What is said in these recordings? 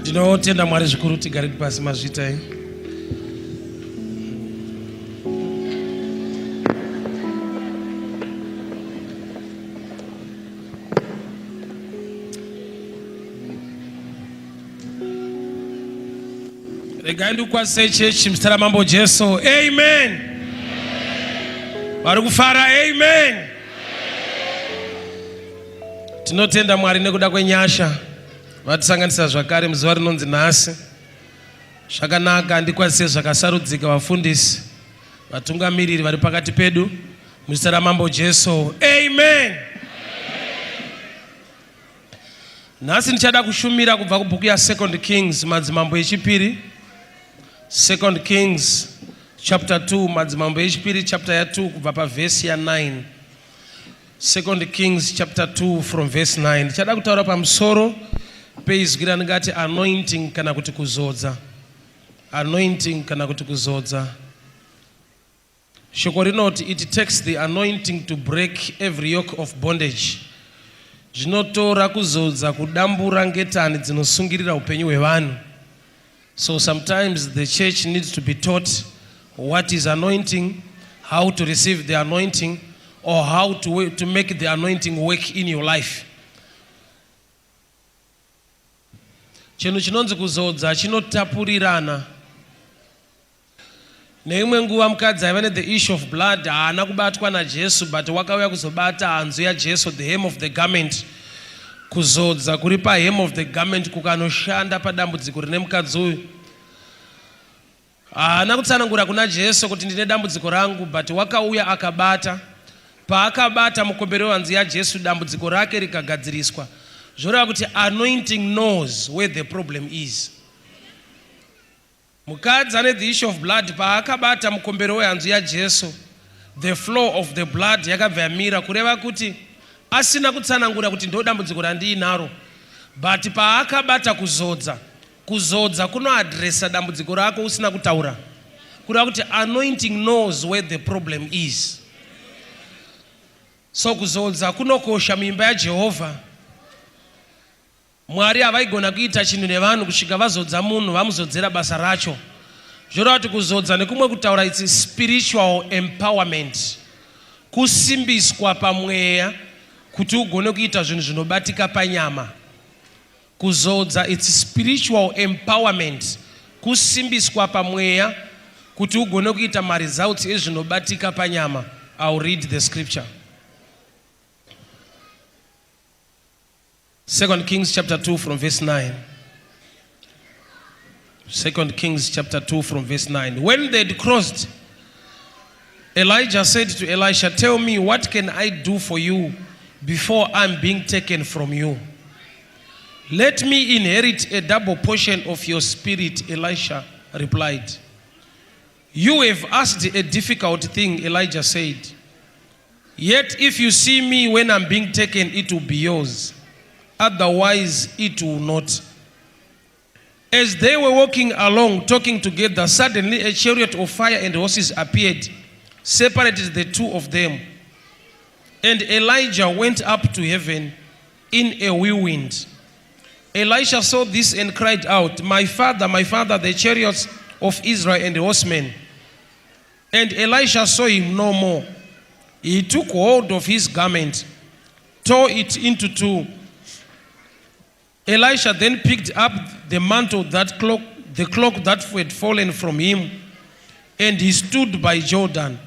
Ndinotenda Mwari zvikuru tigare pasi mazvitai. Regai ndikukwazisei chechi muzita raMambo Jesu. Amen. Vari kufara amen. Tinotenda Mwari nekuda kwenyasha vatisanganisa zvakare muzuva rinonzi nhasi. Zvakanaka ndikwazise zvakasarudzika vafundisi vatungamiriri vari pakati pedu muzita raMambo Jesu. Amen. Nhasi ndichada kushumira kubva kubhuku yaSecond Kings, madzimambo echipiri. Second Kings chapter 2, madzimambo echipiri chapter ya2 kubva pavhesi ya9. Second Kings chapter 2 from verse 9. Ndichada kutaura pamusoro peizwi randingati anointing kana kuti kuzodza. Anointing kana kuti kuzodza. Shoko rinoti it takes the anointing to break every yoke of bondage. Zvinotora kuzodza kudambura ngetani dzinosungirira upenyu hwevanhu. So sometimes the church needs to be taught what is anointing, how to receive the anointing, or how to, to make the anointing work in your life. Chinhu chinonzi kuzodza chinotapurirana. Neimwe nguva mukadzi aiva nethe issue of blood haana kubatwa naJesu but wakauya kuzobata hanzu yaJesu, the hem of the garment. Kuzodza kuri pahem of the garment kukanoshanda padambudziko rine mukadzi uyu. Haana kutsanangura kuna Jesu kuti ndine dambudziko rangu but wakauya akabata. Paakabata mukombero wehanzu yaJesu dambudziko rake rikagadziriswa. Zvoreva kuti anointing knows where the problem is. Mukadzi ane the issue of blood paakabata mukombero wehanzu yaJesu, the flow of the blood yakabva yamira kureva kuti asina kutsanangura kuti ndodambudziko randiinaro but paakabata kuzodza, kuzodza kunoadressa dambudziko rako usina kutaura kureva kuti anointing knows where the problem is. So kuzodza kunokosha muimba yaJehovha. Mwari havaigona kuita chinhu nevanhu kusvika vazodza munhu vamuzodzera basa racho. Zvoreva kuti kuzodza nekumwe kutaura its spiritual empowerment. Kusimbiswa pamweya kuti ugone kuita zvinhu zvinobatika panyama. Kuzodza its spiritual empowerment. Kusimbiswa pamweya kuti ugone kuita maresults ezvinobatika panyama. I'll read the scripture. Second Kings chapter 2 from verse 9. Second Kings chapter 2 from verse 9. When they had crossed, Elijah said to Elisha, Tell me, what can I do for you before I'm being taken from you? Let me inherit a double portion of your spirit, Elisha replied. You have asked a difficult thing, Elijah said. Yet if you see me when I'm being taken, it will be yours. Otherwise, it will not. As they were walking along, talking together, suddenly a chariot of fire and horses appeared, separated the two of them. And Elijah went up to heaven in a whirlwind. Elisha saw this and cried out, My father, my father, the chariots of Israel and the horsemen. And Elisha saw him no more. He took hold of his garment, tore it into two. Elisha then picked up the mantle that cloak, the cloak that had fallen from him, and he stood by Jordan.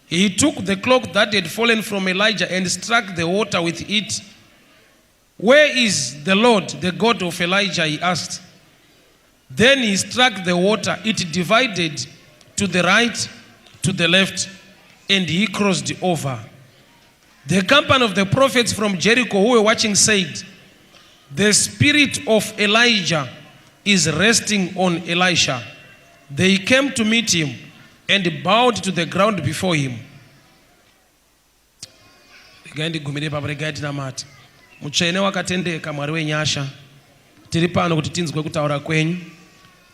He took the cloak that had fallen from Elijah and struck the water with it. Where is the Lord, the God of Elijah? He asked. Then he struck the water. It divided to the right, to the left, and he crossed over. The company of the prophets from Jericho who were watching said, The spirit of Elijah is resting on Elisha. They came to meet him and bowed to the ground before him. Regai ndigumire ipapo, regai tinamate. Mutsvene wakatendeka, Mwari wenyasha, tiri pano kuti tinzwe kutaura kwenyu.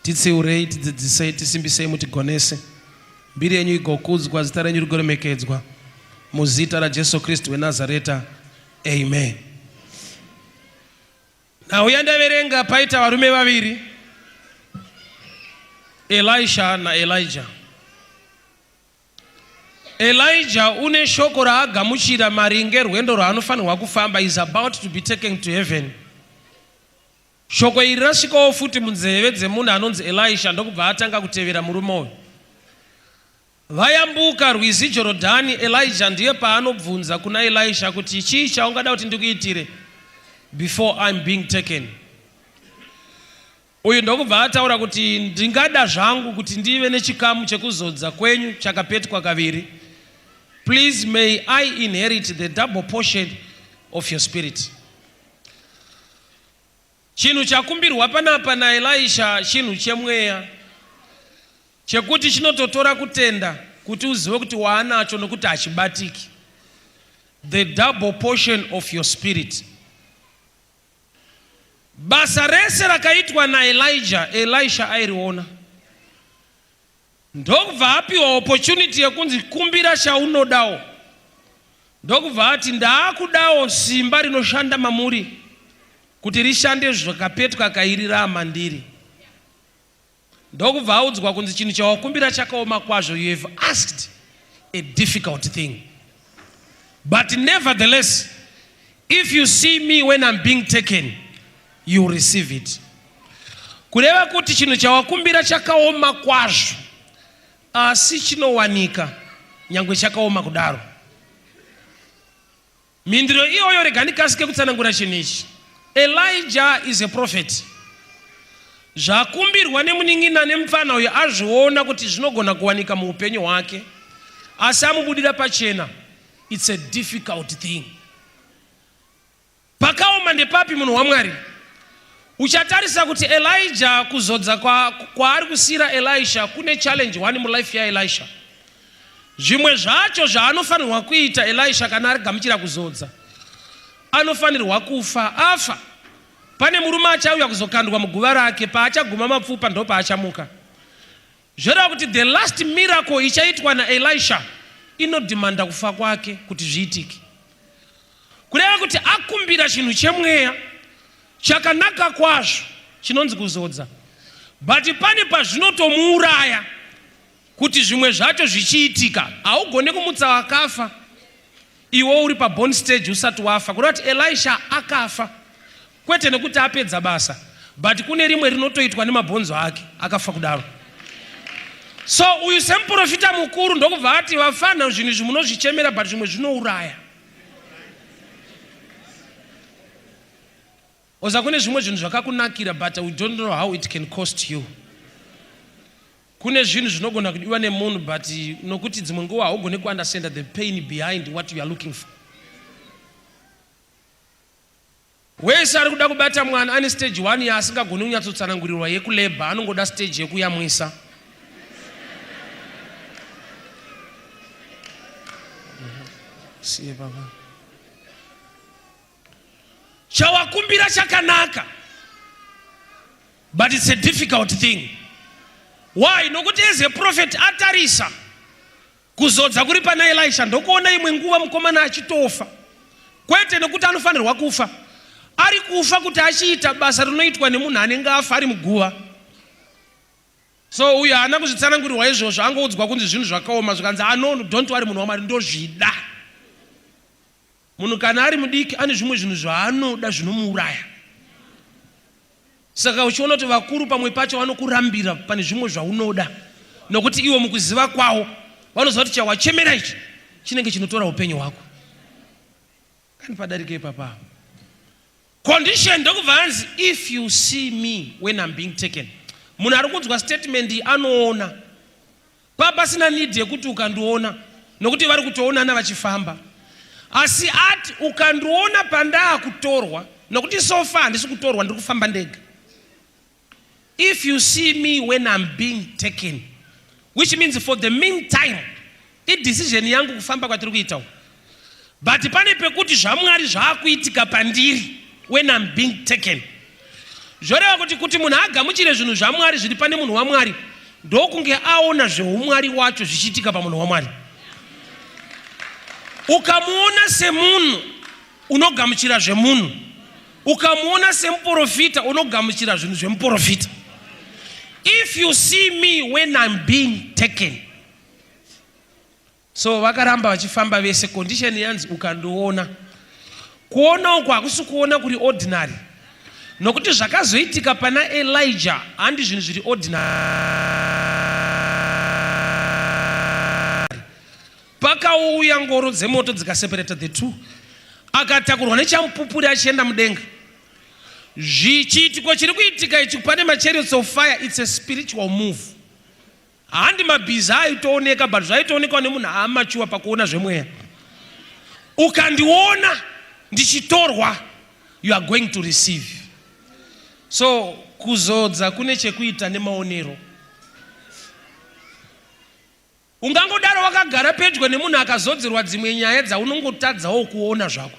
Titsiurei, tidzidzisei, tisimbisei, mutigonese. Mbiri yenyu igokudzwa, zita renyu rigoremekedzwa. Muzita raJesu Kristu weNazareta, amen. Nhau yandaverenga paita varume vaviri, Elisha naElijah. Elijah une shoko raagamuchira maringe rwendo rwaanofanirwa kufamba is about to be taken to heaven. Shoko iri rasvikawo futi munzeve dzemunhu anonzi Elisha ndokubva atanga kutevera murume uyu. Vayambuka rwizi Jorodhani, Elijah ndiye paanobvunza kuna Elisha kuti chii chaungada kuti ndikuitire before I'm being taken. Uyu ndokubva ataura kuti ndingada zvangu kuti ndive nechikamu chekuzodza kwenyu chakapetwa kaviri. Please may I inherit the double portion of your spirit. Chinhu chakumbirwa panapa naElisha chinhu chemweya chekuti chinototora kutenda kuti uzive kuti waanacho nokuti hachibatiki. The double portion of your spirit. Basa rese rakaitwa naElijah, Elisha airiona. Ndokubva apiwa opportunity yekunzi kumbira chaunodawo. Ndokubva ati ndaakudawo simba rinoshanda mamuri kuti rishande zvakapetwa kairi raamandiri. Ndokubva audzwa kunzi chinhu chawakumbira chakaoma kwazvo, you have asked a difficult thing. But nevertheless, if you see me when I'm being taken, you receive it. Kureva kuti chinhu chawakumbira chakaoma kwazvo, asi chinowanika nyangwe chakaoma kudaro. Mhinduro iyoyo rega ndikasike kutsanangura chinhu ichi. Elijah is a prophet. Zvakumbirwa nemunin'ina nemupfana uyu azviona kuti zvinogona kuwanika muupenyu hwake, asi amubudira pachena. It's a difficult thing. Pakaoma ndepapi munhu waMwari? Uchatarisa kuti Elijah kuzodza kwaari kusiira Elisha kune challenge one mulife yaElisha. Zvimwe zvacho zvaanofanirwa kuita Elisha kana arigamuchira kuzodza, anofanirwa kufa. Afa, pane murume achauya kuzokandwa muguva rake, paachaguma mapfupa ndopaachamuka. Zvoreva kuti the last miracle ichaitwa naElisha inodhimanda kufa kwake kuti zviitike. Kureva kuti akumbira chinhu chemweya chakanaka kwazvo chinonzi kuzodza, but pane pazvinotomuuraya kuti zvimwe zvacho zvichiitika. Haugone kumutsa vakafa iwe uri pabone stage usati wafa. Kureva kuti Elisha akafa kwete nekuti apedza basa, but kune rimwe rinotoitwa nemabhonzo ake akafa kudaro. So uyu semuprofita mukuru ndokubva ati vafana, zvinhu izvi munozvichemera but zvimwe zvinouraya. Oza kune zvimwe zvinhu zvakakunakira but we don't know how it can cost you. Kune zvinhu zvinogona kudiwa nemunhu but nokuti dzimwe nguva haugone kuunderstanda the pain behind what you are looking for. Wese ari kuda kubata mwana ane stage 1 yaasingagoni kunyatsotsanangurirwa yekulebha, anongoda stage yekuyamwisa. Siye baba. Chawakumbira chakanaka but it's a difficult thing. Why? Nokuti as a prophet atarisa kuzodza kuri pana Elisha ndokuona imwe nguva mukomana achitofa, kwete nekuti anofanirwa kufa, ari kufa kuti achiita basa rinoitwa nemunhu anenge afa ari muguva. So uyu haana kuzvitsanangurirwa izvozvo, angoudzwa kunzi zvinhu zvakaoma, zvikanzi ah, no, don't worry munhu waMwari, ndozvida. Munhu kana ari mudiki ane zvimwe zvinhu zvaanoda zvinomuuraya. Saka uchiona kuti vakuru pamwe pacho vanokurambira pane zvimwe zvaunoda nokuti iwo mukuziva kwawo vanoziva kuti chawachemera ichi chinenge chinotora upenyu hwako. Kani padarike ipapa. Condition ndokubva hanzi if you see me when I'm being taken. Munhu ari kunzwa statement iyi anoona papasina need yekuti ukandiona nokuti vari kutoonana vachifamba, asi ati ukandiona pandaakutorwa nokuti so far handisi kutorwa, ndiri kufamba ndega. If you see me when I'm being taken, which means for the meantime idecision yangu kufamba kwatiri kuita uku, but pane pekuti zvaMwari zvaakuitika pandiri when I'm being taken. Zvoreva kuti kuti munhu agamuchire zvinhu zvaMwari zviri pane munhu waMwari ndokunge aona zveumwari wacho zvichiitika pamunhu waMwari. Ukamuona semunhu unogamuchira zvemunhu, Ukamuona semuprofita unogamuchira zvinhu zvemuprofita. If you see me when I'm being taken. So vakaramba vachifamba vese condition yanzi ukandiona. Kuona uku hakusi kuona kuri ordinary. Nokuti zvakazoitika pana Elijah handi zvinhu zviri ordinary. Pakauya ngoro dzemoto dzikaseparata the two. Akatakurwa nechamupupuri achienda mudenga. Zvichiitiko chiri kuitika ichi pane machariots of fire it's a spiritual move. Handi mabhiza aitooneka but zvaitoonekwa nemunhu aamachuwa pakuona zvemweya. Ukandiona ndichitorwa you are going to receive. So kuzodza kune chekuita nemaonero. Ungangodaro wakagara pedyo nemunhu akazodzerwa dzimwe nyaya dzaunongotadzawo kuona zvako.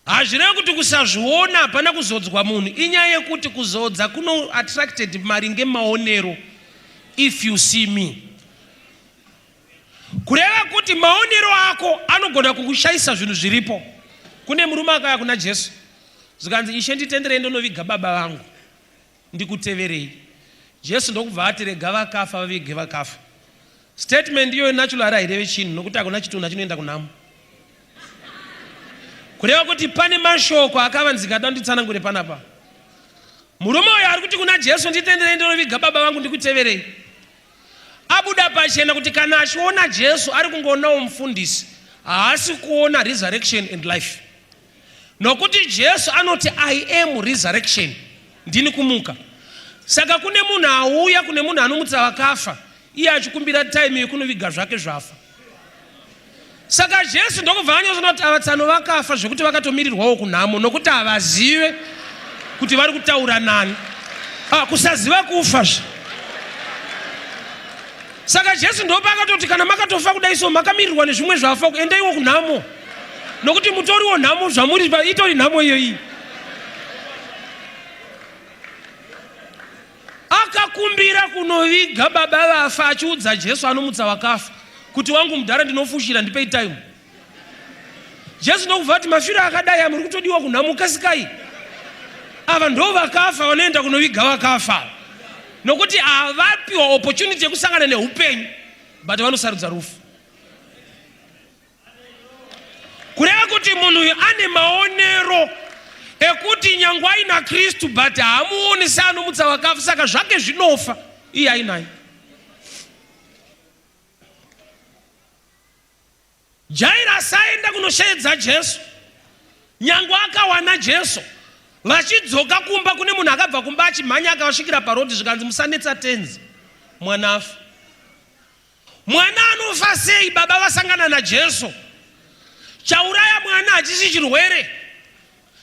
Hazvirevi kuti kusazviona hapana kuzodzwa munhu, inyaya yekuti kuzodza kuno attracted maringe maonero if you see me. Kureva kuti maonero ako anogona kukushaisa zvinhu zviripo. Kune murume akauya kuna Jesu zvikanzi, Ishe nditenderei ndonoviga baba vangu ndikuteverei. Jesu ndokubva ati rega vakafa vavige vakafa. Statement iyoyo naturally haireve chinhu nokuti hakuna chitunha chinoenda kunhamo. Kureva kuti pane mashoko akavanzika da nditsanangure panapa. Murume uyo ari kuti kuna Jesu nditenderei ndinoviga baba vangu ndikuteverei. Abuda pachena kuti kana achiona Jesu ari kungoonawo mufundisi, haasi kuona resurrection and life. Nokuti Jesu anoti I am resurrection, ndini kumuka. Saka kune munhu auya kune munhu anomutsa vakafa, iye achikumbira time yekunoviga zvake zvafa. Saka Jesu ndokubva anyatsoona kuti ava tsano vakafa zvekuti vakatomirirwawo kunhamo nokuti havazive kuti vari kutaura nani. Ah, kusaziva kufa zve. Saka Jesu ndopaakatoti kana makatofa kudai so makamirirwa nezvimwe zvafa endaiwo kunhamo. Nokuti mutoriwo nhamo zvamuri itori nhamo iyo iyi. Akakumbira kunoviga baba vafa achiudza Jesu anomutsa vakafa kuti wangu mudhara ndinofushira ndipei time. Jesu ndokubva ati mafiro akadai amuri kutodiwa kunhamo kasikai. Ava ndo vakafa vanoenda kunoviga vakafa. Nokuti havapiwa opportunity yekusangana neupenyu but vanosarudza rufu. Kureva kuti munhu uyu ane maonero ekuti nyangwe aina Kristu but haamuoni seanomutsa vakafa saka zvake zvinofa iye ainaye. Jairasi aenda kunosheedza Jesu nyangwe akawana Jesu vachidzoka kumba kune munhu akabva kumba achimhanya akavasvikira parodi zvikanzi musanetsa tenzi mwana afa. Mwana anofa sei baba vasangana naJesu? Chauraya mwana hachisi chirwere.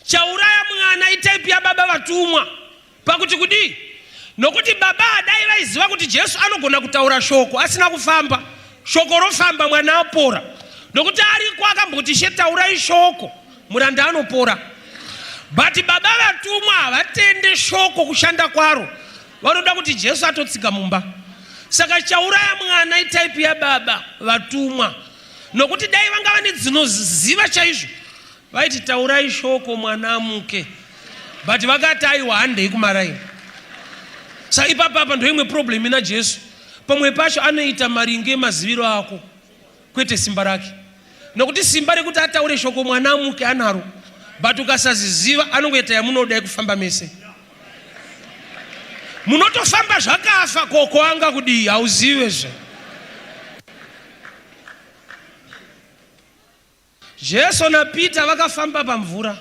Chauraya mwana itype yababa vatumwa. Pakuti kudii? Nokuti baba dai vaiziva kuti Jesu anogona kutaura shoko asina kufamba. Shoko rofamba mwana apora. Nokuti ariko akamboti Ishe taurai shoko muranda anopora. But baba vatumwa havatende shoko kushanda kwaro. Vanoda kuti Jesu atotsika mumba. Saka chauraya mwana itype yababa vatumwa. Nokuti dai vanga vane dzinoziva chaizvo vaiti taurai shoko mwana amuke. But vakati aiwa handei kumaraini. Saka ipapa apa ndoimwe problem ina Jesu. Pamwe pacho anoita maringe maziviro ako kwete simba rake. Nokuti simba rekuti ataure shoko mwana amuke anaro. But ukasaziziva anongoita yamunoda yekufamba mese. Munotofamba zvakafa koko anga kudii hauzive zve. Jesu naPeter vakafamba pamvura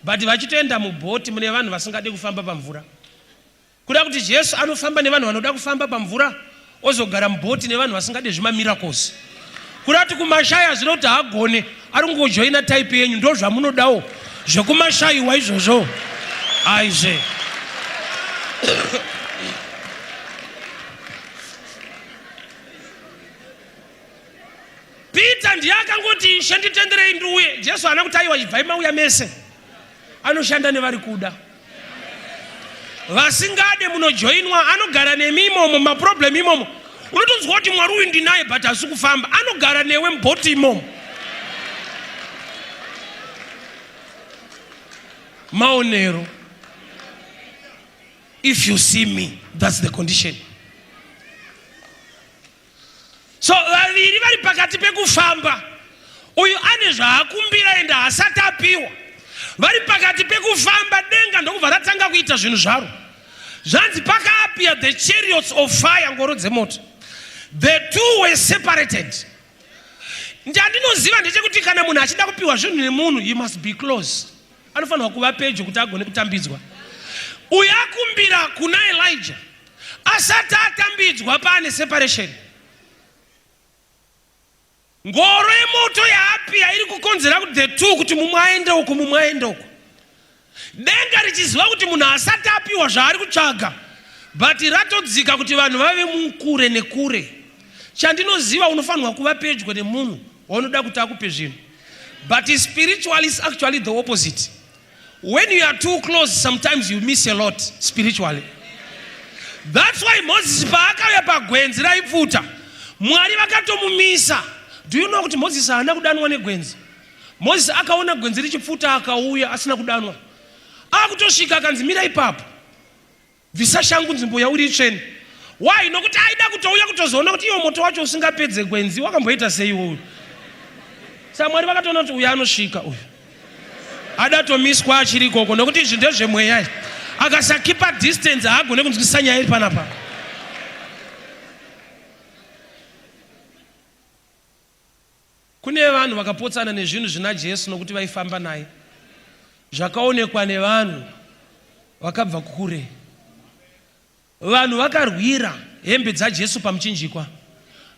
but vachitoenda mubhoti mune vanhu vasingade kufamba pamvura. Kuda kuti Jesu anofamba nevanhu vanoda kufamba pamvura ozogara mubhoti nevanhu vasingade zvemamiracles. Kuda kuti kumashaya zvino kuti haagone ari kungojoina type yenyu ndozvamunodawo zvekumashayiwa izvozvo aizve. Peter ndiye akangoti Ishe nditenderei ndiuye. Jesu haana kuti aiwa ibvai mauya mese. Anoshanda nevari kuda. Vasingade munojoinwa anogara nemi imomo maproblem imomo. Unotonzwa kuti Mwari uyu ndinaye but hasi kufamba. Anogara newe mubhoti imomo. Maonero. If you see me, that's the condition. So vaviri vari pakati pekufamba, uyu ane zvaakumbira ende haasati apiwa. Vari pakati pekufamba, denga ndokubva ratanga kuita zvinhu zvaro. Zvanzi pakaapia the chariots of fire, ngoro dzemoto. The two were separated. Chandinoziva ndechekuti kana munhu achida kupiwa zvinhu nemunhu, he must be close. Anofanirwa kuva pedyo kuti agone kutambidzwa. Uyu akumbira kuna Elijah asati atambidzwa, paane separation. Ngoro yemoto yaapia iri kukonzera kuti the two, kuti mumwe aende uku, mumwe aende uku. Denga richiziva kuti munhu asati apiwa zvaari kutsvaga, but ratodzika kuti vanhu vave mukure nekure. Chandinoziva, unofanirwa kuva pedyo nemunhu waunoda kuti akupe zvinhu, but spiritually is actually the opposite. When you are too close, sometimes you miss a lot spiritually. That's why Moses paakauya pagwenzi raipfuta, Mwari vakatomumisa. Do you know kuti Moses haana kudanwa negwenzi? Moses akaona gwenzi richipfuta, akauya asina kudanwa. Akutosvika akanzi, "Mira ipapo, bvisa shangu, nzvimbo yauri itsvene." Why? Nokuti aida kutouya kutozoona kuti iwo moto wacho usingapedze gwenzi wakamboita sei uyu. Saka Mwari vakatoona kuti uyu anosvika, uyu adatomiswa achiri ikoko, nokuti izvi ndezvemweya izvi. Akasakeepa distance, haagone kunzwisisa nyaya iri panapa. Kune vanhu vakapotsana nezvinhu zvina Jesu nokuti vaifamba naye. Zvakaonekwa nevanhu vakabva kure. Vanhu vakarwira hembe dzaJesu pamuchinjikwa,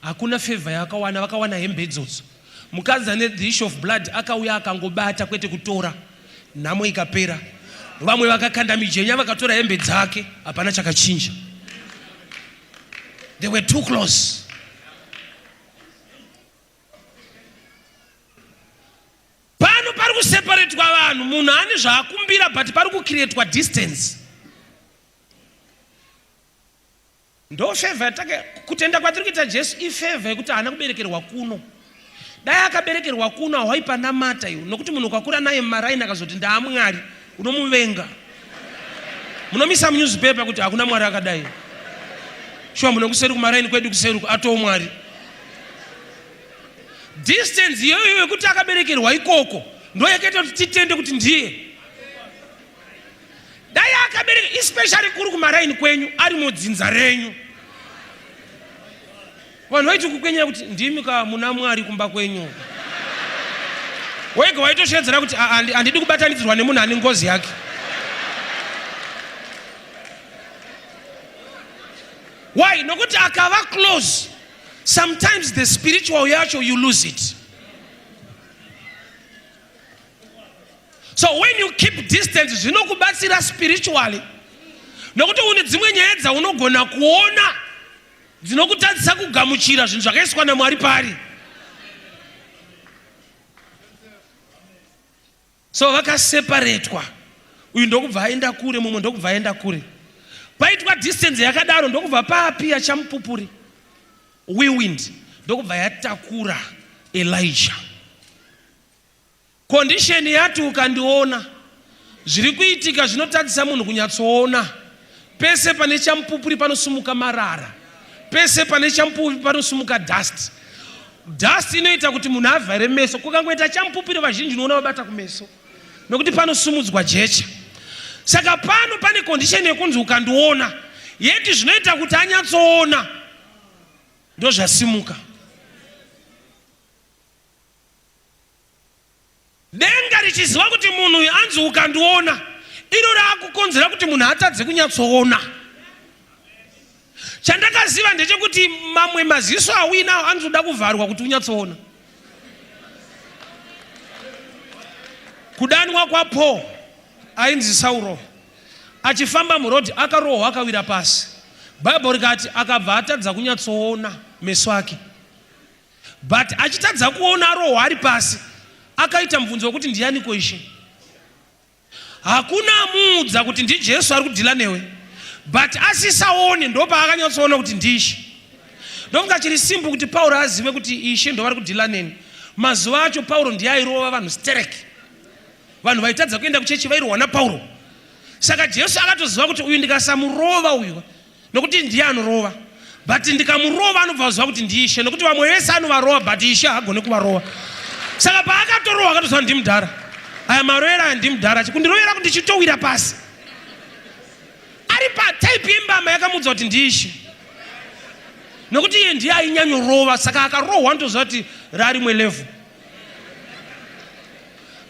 hakuna favour yaakawana. Vakawana hembe idzodzo. Mukadzi ane the issue of blood akauya akangobata, kwete kutora, nhamo ikapera. Vamwe vakakanda mijenya, vakatora hembe dzake, hapana chakachinja. They were too close. Pano pari kuseparetwa vanhu. Munhu ane zvaakumbira, but pari kucreatwa distance. Ndo favour yatake. Kutenda kwatiri kuita Jesu ifavour yekuti haana kuberekerwa kuno. Dai akaberekerwa kuno, hawaipanamata iwe, nokuti munhu ukakura naye mumaraini akazoti ndaamwari, unomuvenga. Munomisa munewspaper kuti hakuna Mwari akadai. Shuwa, muno kuseri kumaraini kwedu kuseri atoo Mwari. Distance iyoyo yekuti akaberekerwa ikoko ndo yakaita kuti titende kuti ndiye. Dai akabereka, especially kuri kumaraini kwenyu, ari mudzinza renyu, vanhu vaiti kukwenyera kuti ndimi ka muna Mwari kumba kwenyu. Wega waitoshedzera kuti handidi kubatanidzirwa nemunhu ane ngozi yake. Why? Nokuti akava close, sometimes the spiritual yacho you lose it. So when you keep distance, zvinokubatsira spiritually, nokuti une dzimwe nyaya dzaunogona kuona dzinokutadzisa kugamuchira zvinhu zvakaiswa naMwari pari. So vakaseparetwa, uyu ndokubva aenda kure, mumwe ndokubva aenda kure. Paitwa distance yakadaro, ndokubva paapiya chamupupuri, whirlwind, ndokubva yatakura Elijah. Condition yati ukandiona, zviri kuitika zvinotadzisa munhu kunyatsoona. Pese pane chamupupuri panosumuka marara, pese pane chamupupuri panosumuka dust. Dust inoita kuti munhu avhare meso. Kukangoita chamupupuri, vazhinji unoona vabata kumeso, nokuti panosumudzwa jecha. Saka pano pane condition yekunzi ukandiona, yeti zvinoita kuti anyatsoona ndozvasimuka. Denga richiziva kuti munhu uyu anzi ukandiona, iro raakukonzera kuti munhu atadze kunyatsoona. Chandakaziva ndechekuti mamwe maziso auinawo anotoda kuvharwa kuti unyatsoona. Kudanwa kwaPaul, ainzi Sauro, achifamba murodhi, akarohwa, akawira pasi. Bhaibheri rikati akabva atadza kunyatsoona meso ake. But achitadza kuona, arohwa ari pasi, akaita mubvunzo wekuti, "Ndianiko, Ishe?" Hakuna amuudza kuti ndiJesu ari kudhila newe, but asisaone ndopaakanyatsoona kuti ndiIshe. Ndofunga chiri simple kuti Pauro azive kuti Ishe ndo vari kudhila neni. Mazuva acho Pauro ndiye airova vanhu sterek. Vanhu vaitadza kuenda kuchechi vairohwa naPauro. Saka Jesu akatoziva kuti uyu ndikasamurova uyu, nokuti ndiye anorova, but ndikamurova anobva aziva kuti ndiIshe, nokuti vamwe vese anovarova, but Ishe haagone kuvarova. Saka paakatorohwa akatoziva ndimudhara aya marovero aya, ndimudhara kundirovera kuti ndichitowira pasi. Ari pataipi yembama yakamuudza kuti ndiIshe, nokuti iye ndiye ainyanyorova. Saka akarohwa anotoziva kuti rarimwe level,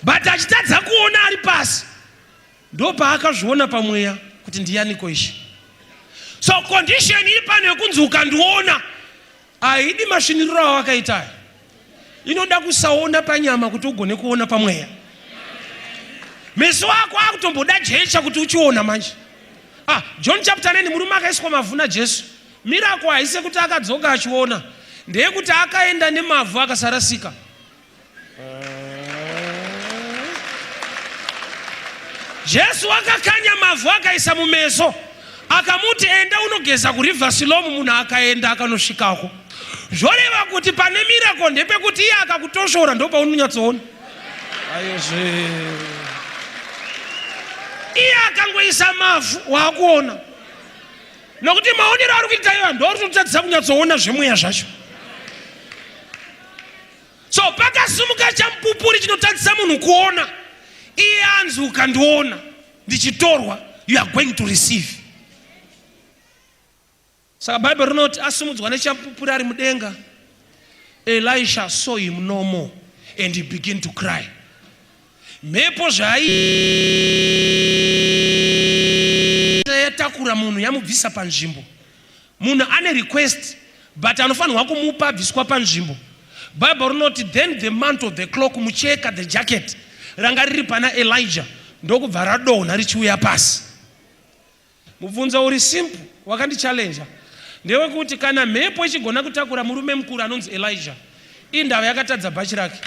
but achitadza kuona ari pasi, ndo paakazviona pamweya kuti ndiyaniko Ishe. So condition iri pano yekunzi ukandiona haidi masviniriro awakaita aya, inoda kusaona panyama kuti ugone kuona pamweya. Meso ako akutomboda jecha kuti uchiona manje. Ah, John chapter 9, murume akaiswa mavhu naJesu. Miracle haisi yekuti akadzoka achiona, ndeyekuti akaenda nemavhu akasarasika. Jesu akakanya mavhu, akaisa mumeso, akamuti, "Enda unogeza kuriver Silomu." Munhu akaenda, akanosvikako. Zvoreva kuti pane miracle ndepekuti iye akakutoshora, ndo paunonyatsoona. Ayozve, iye akangoisa mavhu, waakuona, nokuti maonero ari kuita iva ndo ari kutotadzisa kunyatsoona zvemweya zvacho. So pakasimuka chamupupuri chinotadzisa munhu kuona. Iye anzi, "Ukandiona ndichitorwa, you are going to receive." Saka Bhaibheri rinoti asimudzwa nechamupupuri ari mudenga, Elisha saw him no more and he began to cry. Mhepo zvaiyatakura munhu yamubvisa panzvimbo. Munhu ane request, but anofanirwa kumupa abviswa panzvimbo. Bhaibheri rinoti, "Then the mantle, the cloak," mucheka, the jacket ranga riri pana Elijah, ndokubva radonha richiuya pasi. Mubvunzo uri simple wakandichallenja ndewekuti, kana mhepo ichigona kutakura murume mukuru anonzi Elijah, indava yakatadza bhachi rake?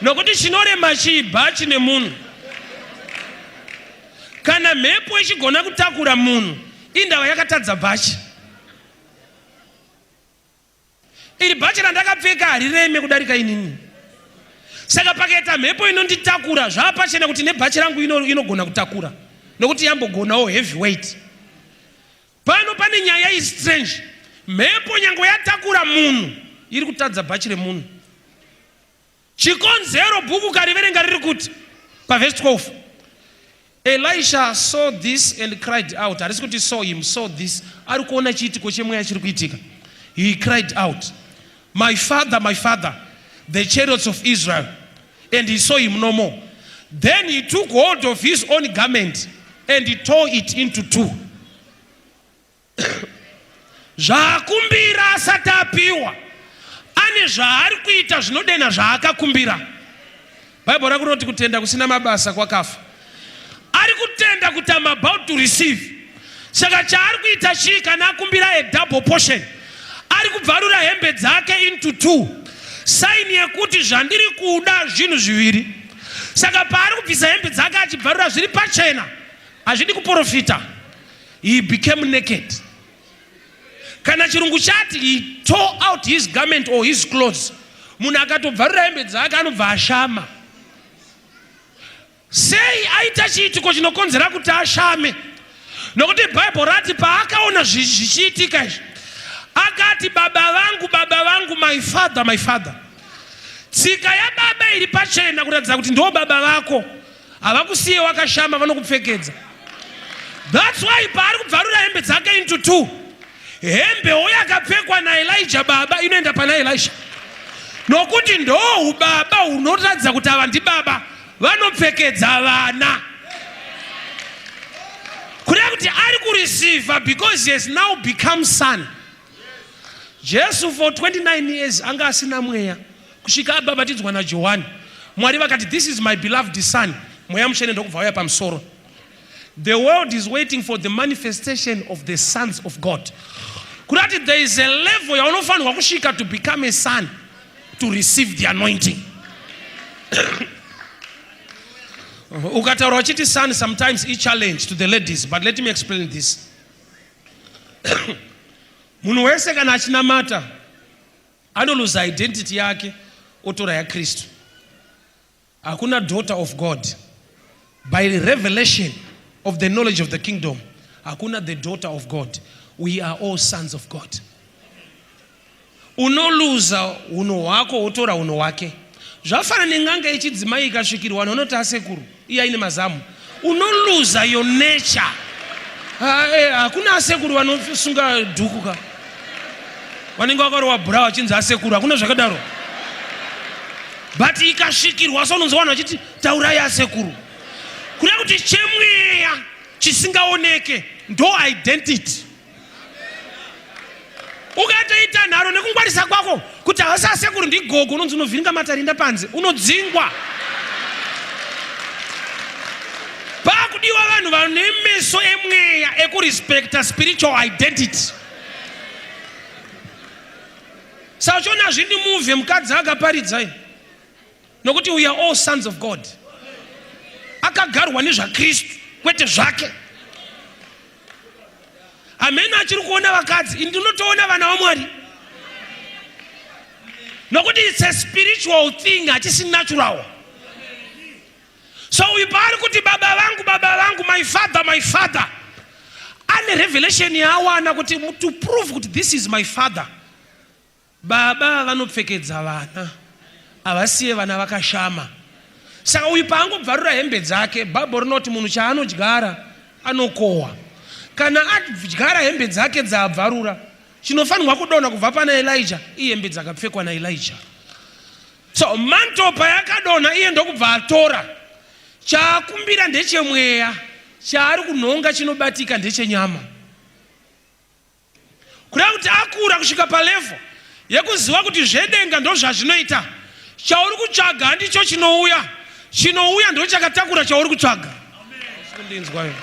Nokuti chinorema chii, bhachi nemunhu? Kana mhepo ichigona kutakura munhu, indava yakatadza bhachi? Iri bhachi randakapfeka harireme kudarika inini. Saka pakaita mhepo inonditakura, zvava pachena kuti nebhachi rangu inogona kutakura, nokuti yambogonawo heavy weight. Pano pane nyaya istrange. Mhepo nyange yatakura munhu, iri kutadza bhachi remunhu. Chikonzero, bhuku kariverenga riri kuti pavhesi 12, "Elisha saw this and cried out." Harisi kuti saw him, saw this. Ari kuona chiitiko chemweya chiri kuitika. He cried out, "My father, my father, the chariots of Israel!" And he saw him no more. Then he took hold of his own garment and he tore it into two. Zvaakumbira asati apiwa, ane zvaari kuita zvinodena zvaakakumbira. Bhaibheri rakunoti kutenda kusina mabasa kwakafa. Ari kutenda kuti am about to receive. Saka chaari kuita chii? Kana akumbira a double portion, ari kubvarura hembe dzake into two, sign yekuti zvandiri kuda zvinhu zviviri. Saka paari kubvisa hembe dzake achibvarura, zviri pachena, hazvidi kuprofita, he became naked. Kana chirungu chati he tore out his garment or his clothes, munhu akatobvarura hembe dzake anobva ashama. Sei aita chiitiko chinokonzera kuti ashame? Nokuti Bhaibheri rati paakaona zvichiitika izvi, akati, "Baba vangu, baba vangu, my father, my father." Tsika yababa iri pachena kuratidza kuti ndo baba vako, havakusiye wakashama, vanokupfekedza. That's why paari kubvarura hembe dzake into two, hembewo yakapfekwa naElija baba inoenda pana Elisha, nokuti ndo ubaba hunoratidza kuti ava ndibaba vanopfekedza vana. Kureva kuti ari kureceiva because he has now become son. Jesu for 29 years anga asina mweya kusvika abhabhatidzwa naJohani. Mwari vakati, "This is my beloved son." Mweya Mutsvene ndokubva uya pamusoro. The world is waiting for the manifestation of the sons of God. Kurati there is a level yaunofanirwa kusvika to become a son, to receive the anointing. Ukataura uchiti son, sometimes i challenge to the ladies, but let me explain this. Munhu wese kana achinamata anoluza identity yake, otora yaKristu. Hakuna daughter of God. By revelation of the knowledge of the kingdom, hakuna the daughter of God. We are all sons of God. Unoluza unhu hwako wotora unhu hwake. Zvafana nen'anga yechidzimai ikasvikirwa vanhu vanoti asekuru iye aine mazamu. Unoluza your nature. Eh, hakuna asekuru vanosunga dhuku ka. Vanenge vakarowa bhura vachinzi asekuru, hakuna zvakadaro. But ikasvikirwa so unonzwa vanhu vachiti taurai asekuru. Kuda kuti chemweya chisingaoneke ndo identity. Ukatoita nharo nekungwarisa kwako kuti hasi asekuru ndigogo, unonzi unovhiringa matarinda panze, unodzingwa. Pakudiwa vanhu vane meso emweya ekurespecta spiritual identity. Saka uchiona hazvindimuvhe mukadzi akaparidza nokuti we are all sons of God. Akagarwa nezvaKristu kwete zvake. Hameno achiri kuona vakadzi, ini ndinotoona vana vaMwari nokuti it's a spiritual thing, hachisi natural. So uyu paari kuti baba vangu, baba vangu, my father, my father, ane revelation yaawana kuti to prove kuti this is my father. Baba vanopfekedza vana, havasiye vana vakashama. Saka uyu paangobvarura hembe dzake, Bible rinoti munhu chaanodyara anokohwa. Kana adyara hembe dzake dzaabvarura, chinofanirwa kudonha kubva pana Elijah ihembe dzakapfekwa naElijah. So mantle payakadonha iye ndokubva atora. Chaakumbira ndechemweya, chaari kunhonga chinobatika ndechenyama. Kureva kuti akura kusvika palevel yekuziva kuti zvedenga ndozvazvinoita. Chauri kutsvaga handicho chinouya, chinouya ndochakatakura chauri kutsvaga. Kundinzwayo.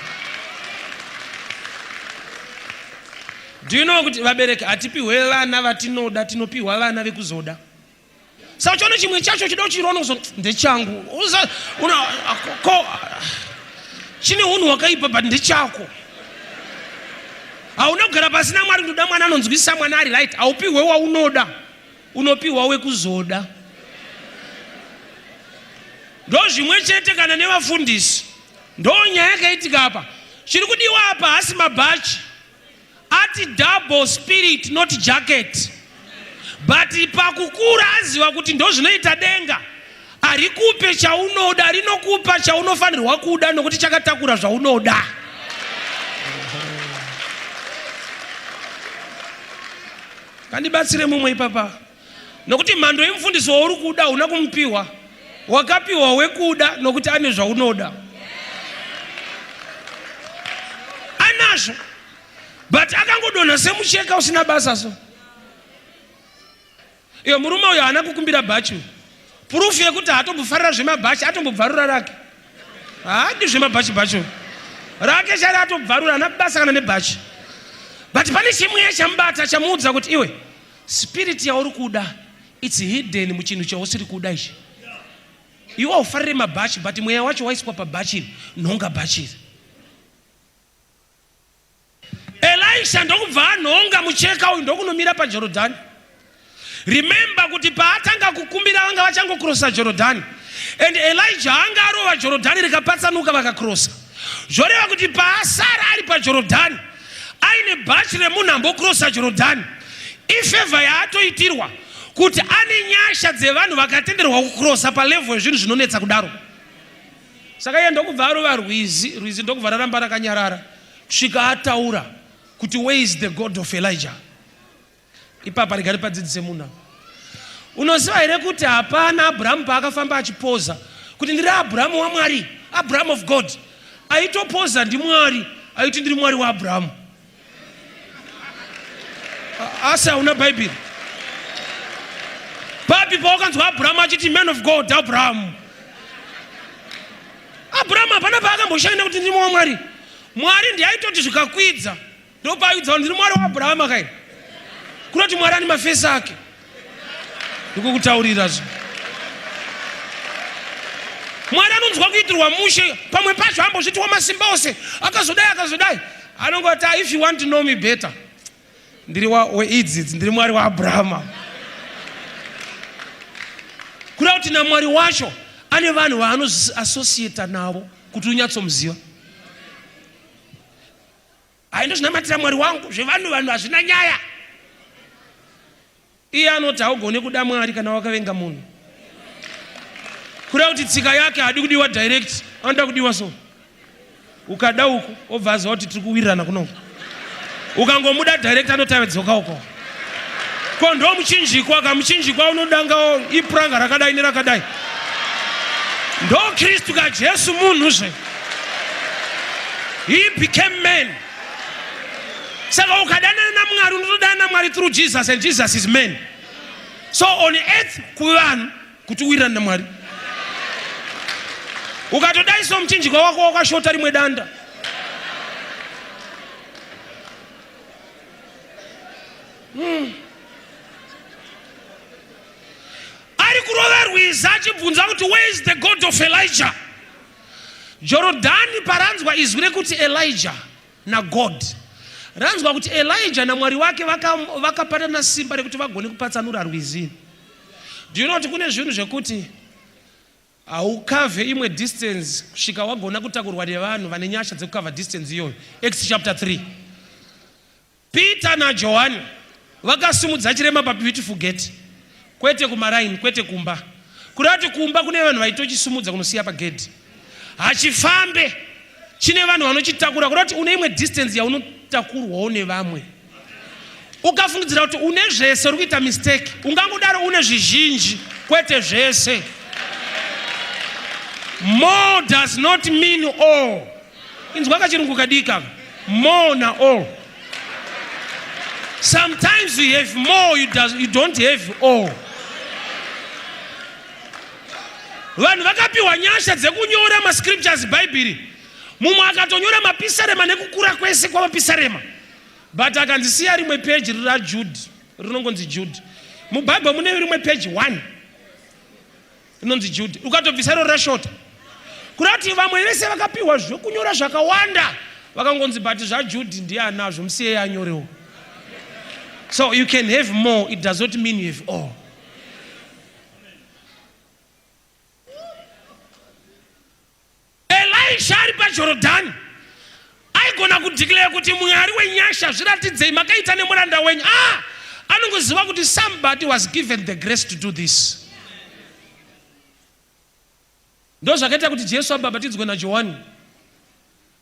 Do you know kuti vabereki hatipihwe vana vatinoda, tinopihwa vana vekuzoda. Saka uchiona chimwe chacho chida uchiroona kuzo ndechangu. Ko chine unhu hwakaipa but ndechako. Hauna kugara pasina Mwari ndoda mwana anonzwisisa mwana ari right. Haupihwe waunoda, unopihwa wekuzoda. Ndozvimwe chete kana nevafundisi. Ndo nyaya yakaitika apa. Chiri kudiwa apa hasi mabhachi. Ati double spirit not jacket. But pakukura aziva kuti ndozvinoita denga. Harikupe chaunoda, rinokupa chaunofanirwa kuda nokuti chakatakura zvaunoda. Kandibatsire mumwe ipapa. Nokuti mhando yemufundisi wauri kuda hauna kumupiwa. Wakapiwa wekuda nokuti ane zvaunoda. Anazvo. But akangodonha semucheka usina basa so. Iyo murume uyo haana kukumbira bhachi. Proof yekuti haatombofarira zvemabhachi, atombobvarura rake. Haadi zvemabhachi bhachi. Rake chari atobvarura, haana basa kana nebhachi. But pane chimweya chamubata chamuudza kuti iwe spirit yauri kuda it's hidden muchinhu chausiri kuda ichi. Iwe haufarire mabhachi but mweya wacho waiswa pabhachi iri, nhonga bhachi iri. Elisha ndokubva anhonga mucheka uyu ndokunomira paJorodhani. Remember kuti paatanga kukumbira vanga vachangokrosa Jorodhani and Elijah anga arova Jorodhani rikapatsanuka vakakrosa. Zvoreva kuti paasara ari paJorodhani aine bhachi remunhu ambokrosa Jorodhani, ifevha yaatoitirwa kuti ane nyasha dzevanhu vakatenderwa kukrosa palevel yezvinhu zvinonetsa kudaro. Saka iye ndokubva arova rwizi, rwizi ndokubva raramba rakanyarara kusvika ataura kuti where is the God of Elijah? Ipapa rega ripadzidzise munhu. Unoziva here kuti hapana Abrahamu paakafamba achipoza kuti ndiri Abrahamu waMwari, Abraham of God. Aitopoza ndiMwari, aiti ndiri Mwari waAbrahamu. Asi hauna Bhaibheri. Papi pawakanzwa Abrahamu achiti man of God Abrahamu? Abrahamu hapana paakamboshaina kuti ndiri waMwari. Mwari ndiye aitoti zvikakwidza ndopaaiudza kuti ndiri Mwari waAbrahamu akaini. Kunoti Mwari ane mafesi ake. Ndikukutaurira zve. Mwari anonzwa kuitirwa mushe, pamwe pacho ambozviti wamasimba ose akazodai akazodai. Anongoti ah, if you want to know me better, ndiri weidzi idzi, ndiri Mwari waAbrahama. Kuda kuti naMwari wacho Ane vanhu vaanoassociata navo kuti unyatsomuziva. Hai, ndozvinamatira Mwari wangu, zvevanhu vanhu hazvina nyaya. Iye anoti haugone kuda Mwari kana wakavenga munhu. Kureva kuti tsika yake haadi kudiwa direct, anoda kudiwa so. Ukada uku obva aziva kuti tiri kuwirirana kunoku. Ukangomuda direct anoti dzoka uko. Ko ndo muchinjikwa ka muchinjikwa unodangawo ipuranga rakadai nerakadai. Ndo Kristu ka Jesu munhu zve. He became man. Saka ukadanana naMwari unotodanana naMwari through Jesus and Jesus is man. So on earth kuvanhu kuti uwirirane naMwari. Ukatodai so muchinjikwa wako wakashota rimwe danda. Ari kurova rwizi achibvunza kuti where is the God of Elijah? Jorodhani paranzwa izwi rekuti Elijah naGod, ranzwa kuti Elijah naMwari wake vakapatana vaka simba rekuti vagone kupatsanura rwizi. Do you know kuti kune zvinhu zvekuti haukavhe imwe distance kusvika wagona kutakurwa nevanhu vane nyasha dzekukavha distance iyoyo. Acts chapter 3. Peter naJohani vakasimudza chirema paBeautiful Gate, kwete kumaraini, kwete kumba. Kureva kuti kumba kune vanhu vaitochisimudza kunosiya pagedhi. Hachifambe, chine vanhu vanochitakura. Kureva kuti une imwe distance yaunotakurwawo nevamwe. Ukafungidzira kuti une zvese uri kuita mistake, ungangodaro une zvizhinji, kwete zvese. More does not mean all. Inzwa kachirungu kadiki aka. More na all. Sometimes you have more, you don't have all. Vanhu vakapiwa nyasha dzekunyora mascriptures Bhaibheri. Mumwe akatonyora mapisarema nekukura kwese kwamapisarema. But akanzi siya rimwe page rira Jude, rinongonzi Jude. MuBible mune rimwe page 1. Rinonzi Jude. Ukatobvisa iro rashota. Kureva kuti vamwe vese vakapiwa zvekunyora zvakawanda vakangonzi but zvaJude ndiye anazvo musiyei anyorewo. So you can have more, it does not mean you have all. Elisha ari paJorodhani aigona kudeclare kuti Mwari wenyasha zviratidzei makaita nemuranda wenyu. Ah, anongoziva kuti somebody was given the grace to do this. Ndozvakaita kuti Jesu abhabhatidzwe naJohani.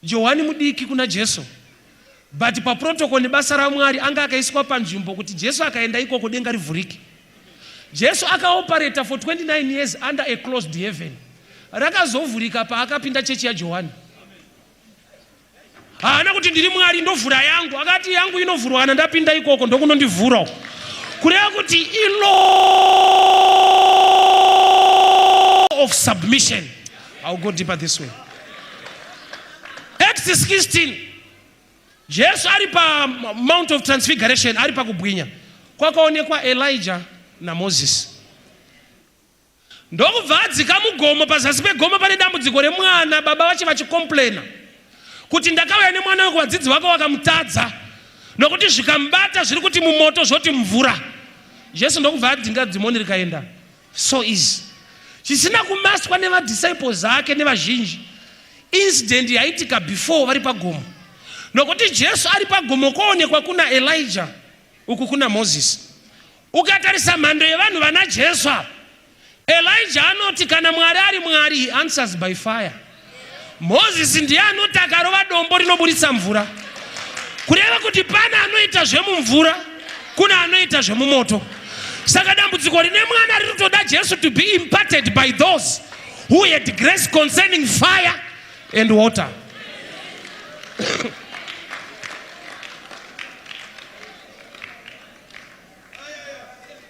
Johani mudiki kuna Jesu. But paprotocol nebasa raMwari anga akaiswa panzvimbo kuti Jesu akaenda ikoko denga rivhurike. Jesu akaoperata for 29 years under a closed heaven. Rakazovhurika paakapinda chechi yaJohani. Haana kuti ndiri Mwari ndovhura yangu. Akati yangu inovhurwa kana ndapinda ikoko ndokunondivhura. Kureva kuti ilaw of submission. I'll go deeper this way. Acts 16. Jesu ari pa Mount of Transfiguration, ari pakubwinya. Kwakaonekwa Elijah naMoses. Ndokubva adzika mugomo, pazasi pegomo pane dambudziko remwana, baba vacho vachicomplaina kuti ndakauya nemwana uyu kuvadzidzi vako vakamutadza nokuti zvikamubata zviri kuti mumoto zvoti mvura. Jesu ndokubva adzinga dhimoni rikaenda. So easy. Chisina kumaswa nevadisciples ake nevazhinji. Incident yaitika before vari pagomo. Nokuti Jesu ari pagomo koonekwa kuna Elijah uku kuna Moses. Ukatarisa mhando yevanhu vana Jesu ava, Elijah anoti kana Mwari ari Mwari, he answers by fire. Moses ndiye anoti akarova dombo rinoburitsa mvura. Kureva kuti pane anoita zvemumvura, kune anoita zvemumoto. Saka dambudziko rine mwana riri kutoda Jesu to be imparted by those who had grace concerning fire and water.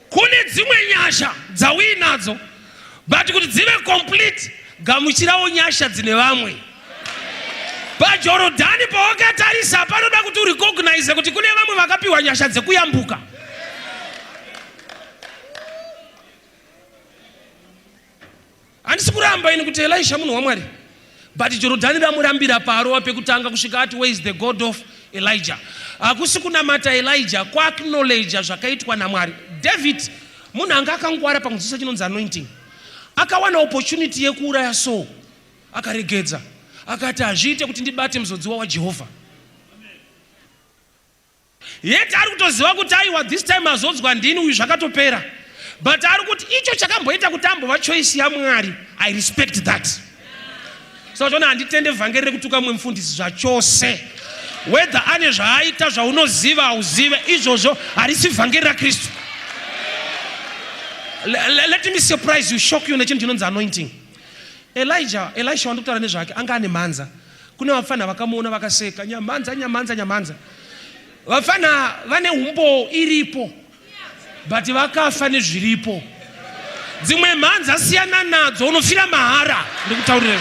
Kune dzimwe nyasha dzauinadzo but kuti dzive complete gamuchirawo nyasha dzine vamwe. PaJorodhani pawakatarisa panoda kuti urecognize kuti kune vamwe vakapiwa nyasha dzekuyambuka. Handisi kuramba ini kuti Elisha munhu waMwari, but Jorodhani ramurambira paarova pekutanga kusvika ati where is the God of Elijah. Hakusi kunamata Elijah, kuacknowledge zvakaitwa naMwari. David munhu anga akangwara pakunzwisisa chinonzi anointing. Akawana opportunity yekuuraya Saul, akaregedza. Akati hazviite kuti ndibate muzodziwa waJehovha. Yet ari kutoziva kuti aiwa this time azodzwa ndini uyu zvakatopera. But ari kuti icho chakamboita kuti ambova choice yaMwari, I respect that. So chona handitende vhangeri rekutuka mumwe mufundisi zvachose. Whether ane zvaaita zvaunoziva hauzive izvozvo harisi vhangeri raKristu. Let me surprise you, shock you nechinhu chinonzi anointing. Elijah, Elisha wandikutaura nezvake anga ane mhanza. Kune vapfanha vakamuona vakaseka, nyamhanza, nyamhanza, nyamhanza. Vapfanha vane umboo iripo but vakafa nezviripo. Dzimwe mhanza siyana nadzo unofira mahara ndikutaurire.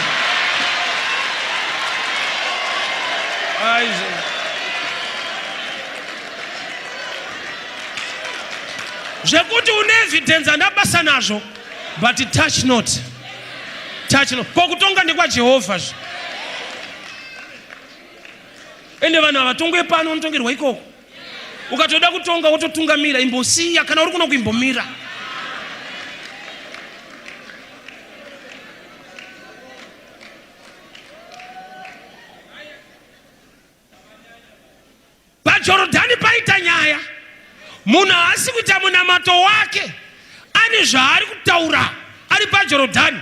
Zvekuti une evidence handina basa nazvo but touch not. Touch not. Ko kutonga ndekwaJehovha zve. Ende vanhu havatongwe pano vanotongerwa ikoko. Ukatoda kutonga wototungamira imbosiya kana uri kuno kuimbomira. PaJorodhani paita nyaya. Munhu haasi kuita munamato wake, ane zvaari kutaura ari paJorodhani.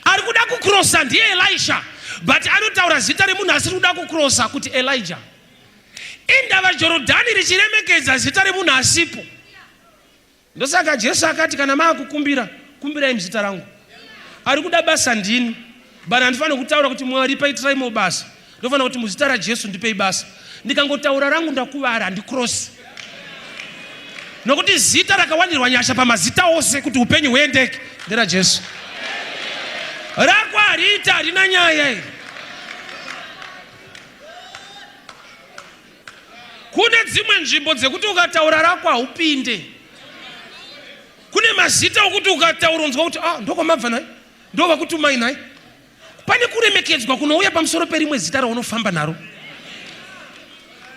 Ari kuda kukrosa ndiye Elisha, but anotaura zita remunhu asiri kuda kukrosa kuti Elijah. Indava Jorodhani richiremekedza zita remunhu asipo. Ndosaka Jesu akati kana maakukumbira, kumbirai muzita rangu. Ari kuda basa ndini. But handifanire kutaura kuti Mwari paitiraimo basa. Ndofanira kuti muzita raJesu ndipei basa. Ndikangotaura rangu ndakuvara handikrosi. Nokuti zita rakawanirwa nyasha pamazita ose kuti upenyu huendeke nderaJesu. Rako hariita harina nyaya iri. Kune dzimwe nzvimbo dzekuti ukataura rako haupinde. Kune mazita okuti ukataura unzwa kuti ah, ndokwamabva nhai, ndovakutumai nhai. Pane kuremekedzwa kunouya pamusoro perimwe zita raunofamba naro.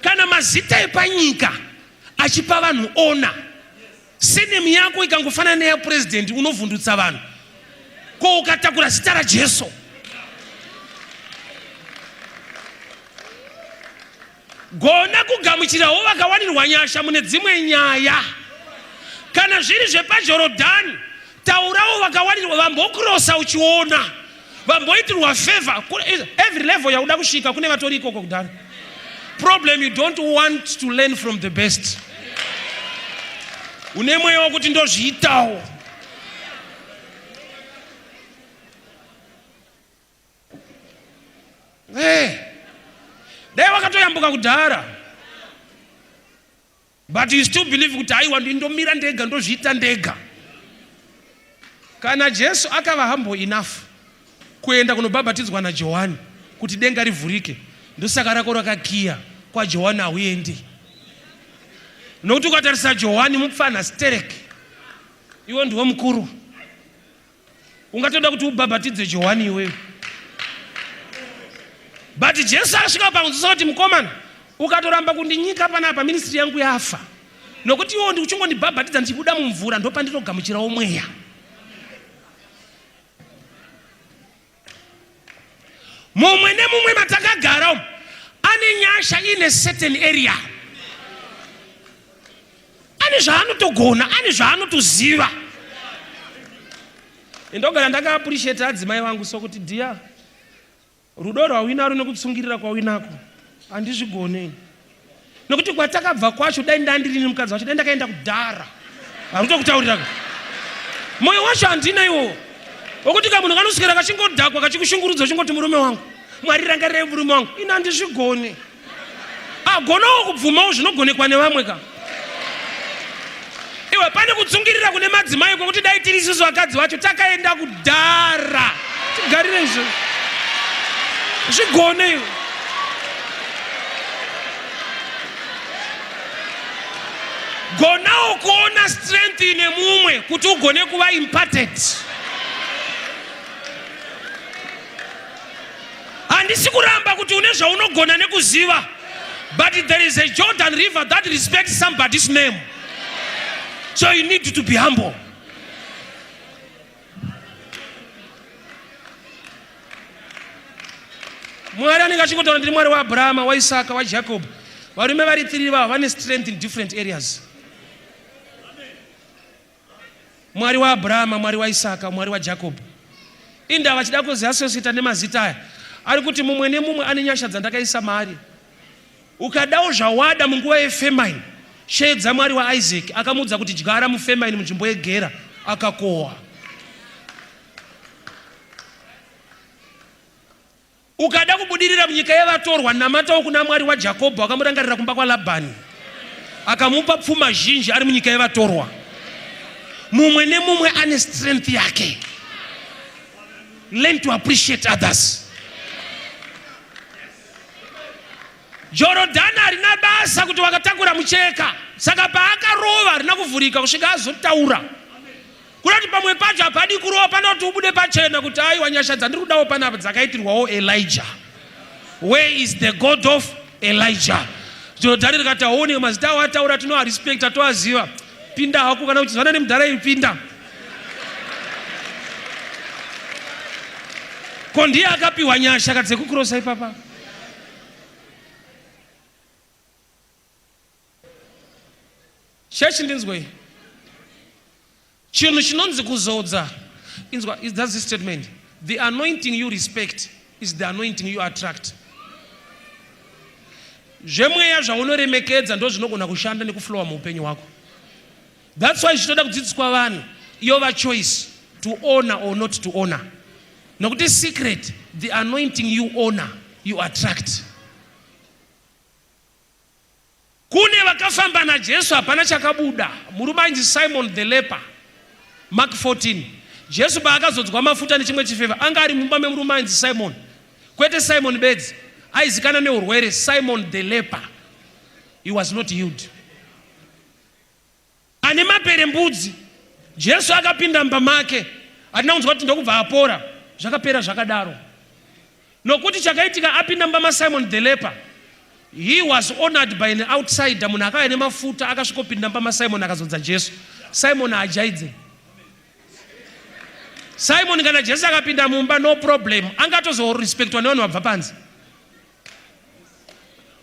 Kana mazita epanyika achipa vanhu ona, Surname yako ikangofanana neya president unovhundutsa vanhu. Ko ukatakura zita raJesu? Gona kugamuchirawo vakawanirwa nyasha mune dzimwe nyaya. Kana zviri zvepaJorodhani, taurawo vakawanirwa vambokrosa uchiona vamboitirwa favor. Every level yauda kusvika kune vatori ikoko kudhara. Problem you don't want to learn from the best. Une mweya wekuti ndozviitawo. Hey, eh, dai wakatoyambuka kudhara but you still believe kuti aiwa ndindomira ndega ndozviita ndega kana jesu akava humble enough kuenda kunobhabhatidzwa najohani kuti denga rivhurike ndosaka rako rakakiya kwajohani hauendi nokuti ukatarisa johani mupfanha sterek iwe ndiwe mukuru Ungatoda kuti ubhabhatidze Johani iwewe. But Jesu asvika pakunzwisa kuti mukomana ukatoramba kundinyika panapa ministry yangu yafa. Nokuti iwo uchingondibhabhatidza ndichibuda mumvura ndopandinogamuchirawo mweya. Mumwe nemumwe matakagara umu ane nyasha in a certain area. Ane zvaanotogona, ane zvaanotoziva. Ndogara ndakaappreciate adzimai vangu sokuti dear rudo rwauinaro nekutsungirira kwauinako handizvigone nokuti kwatakabva kwacho dai ndandirini mukadzi wacho dai ndakaenda kudhara harutokutaurira moyo wacho handina iwowo wokuti kamunhu kanoswera kachingodhakwa kachikushungurudza uchingoti murume wangu mwari rangarirai murume wangu ini handizvigone agonawo kubvumawo zvinogonekwa nevamwe ka iwe pane kutsungirira kune madzimai kwekuti dai tiri isusu vakadzi vacho takaenda kudhara tigarire izvo zvigone iwe gonawo kuona strength ine mumwe kuti ugone kuva imparted Handisi kuramba kuti une zvaunogona nekuziva but there is a Jordan river that respects somebody's name. So you need to be humble. Mwari anenge achingotaura ndiri Mwari waAbrahama, waIsaka, waJacob. Varume vari three vavo vane strength in different areas. Mwari waAbrahama, Mwari waIsaka, Mwari waJacob. Indava vachida kuziassociata nemazita aya. Ari kuti mumwe nemumwe ane nyasha dzandakaisa maari. Ukadawo zvawada munguva yefamine, sheedza Mwari waIsaac akamuudza kuti dyara mufamine munzvimbo yeGera, akakohwa. Ukada kubudirira munyika yevatorwa, namatawo kuna Mwari waJakobho akamurangarira kumba kwaLabhani, akamupa pfuma zhinji ari munyika yevatorwa. Mumwe nemumwe ane strength yake. Learn to appreciate others. Jorodhani harina basa kuti wakatakura mucheka, saka paakarova harina kuvhurika kusvika azotaura. Kuda kuti pamwe pacho hapadi kurova, panoda kuti ubude pachena kuti aiwa, nyasha dzandiri kudawo panapa dzakaitirwawo Elijah. Where is the God of Elijah? Jorodhani rikati aone mazita awo ataura tinoarespecta toaziva. Pinda hako kana uchizivana nemudhara iyi pinda. Ko ndiye akapiwa nyasha kadzekukurosa ipapa. Chechi ndinzwei. Chinhu chinonzi kuzodza. Inzwa, that's this statement. The anointing you respect is the anointing you attract. Zvemweya zvaunoremekedza ndozvinogona kushanda nekuflowa muupenyu hwako. That's why zvitoda kudzidziswa vanhu yova choice to honor or not to honor. Nokuti secret, the anointing you honor, you attract. Kune vakafamba naJesu hapana chakabuda. Murume ainzi Simon the leper. Mark 14. Jesu paakazodzwa mafuta nechimwe chifeva anga ari mumba memurume ainzi Simon. Kwete Simon bedzi, aizikana neurwere Simon the leper. He was not healed. Ane maperembudzi. Jesu akapinda mumba make. Hatina kunzwa kuti ndokubva apora. Zvakapera zvakadaro. Nokuti chakaitika apinda mumba maSimon the leper. He was honored by an outsider, munhu akauya nemafuta akasvikopinda mumba maSimon akazodza Jesu. Simon haajaidze. Simon kana Jesu akapinda mumba no problem, angatozorespectwa nevanhu vabva panze.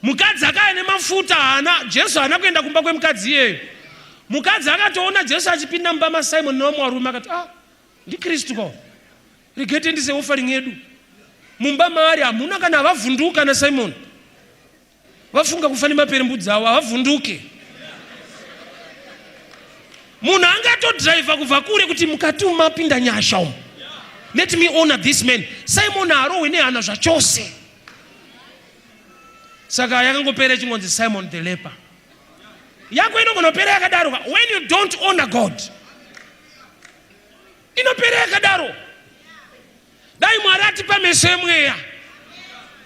Mukadzi akauya nemafuta haana, Jesu haana kuenda kumba kwemukadzi iyeyo. Mukadzi akatoona Jesu achipinda mumba maSimon nevamwe varume akati, ah, ndiKristu ko. Regai tiendese offering yedu. Mumba maari hamuna kana havavhunduka na Simon. Vafunga kufa nemaperembudzi avo havavhunduke. Munhu angatodriver kubva kure kuti mukati umu mapinda nyasha umu. Let me honor this man. Simon haarohwe nehana zvachose. Saka yakangopera ichingonzi Simon the leper. Yako inongonopera yakadaro. When you don't honor God. Inopera yakadaro. Dai Mwari atipa meso emweya.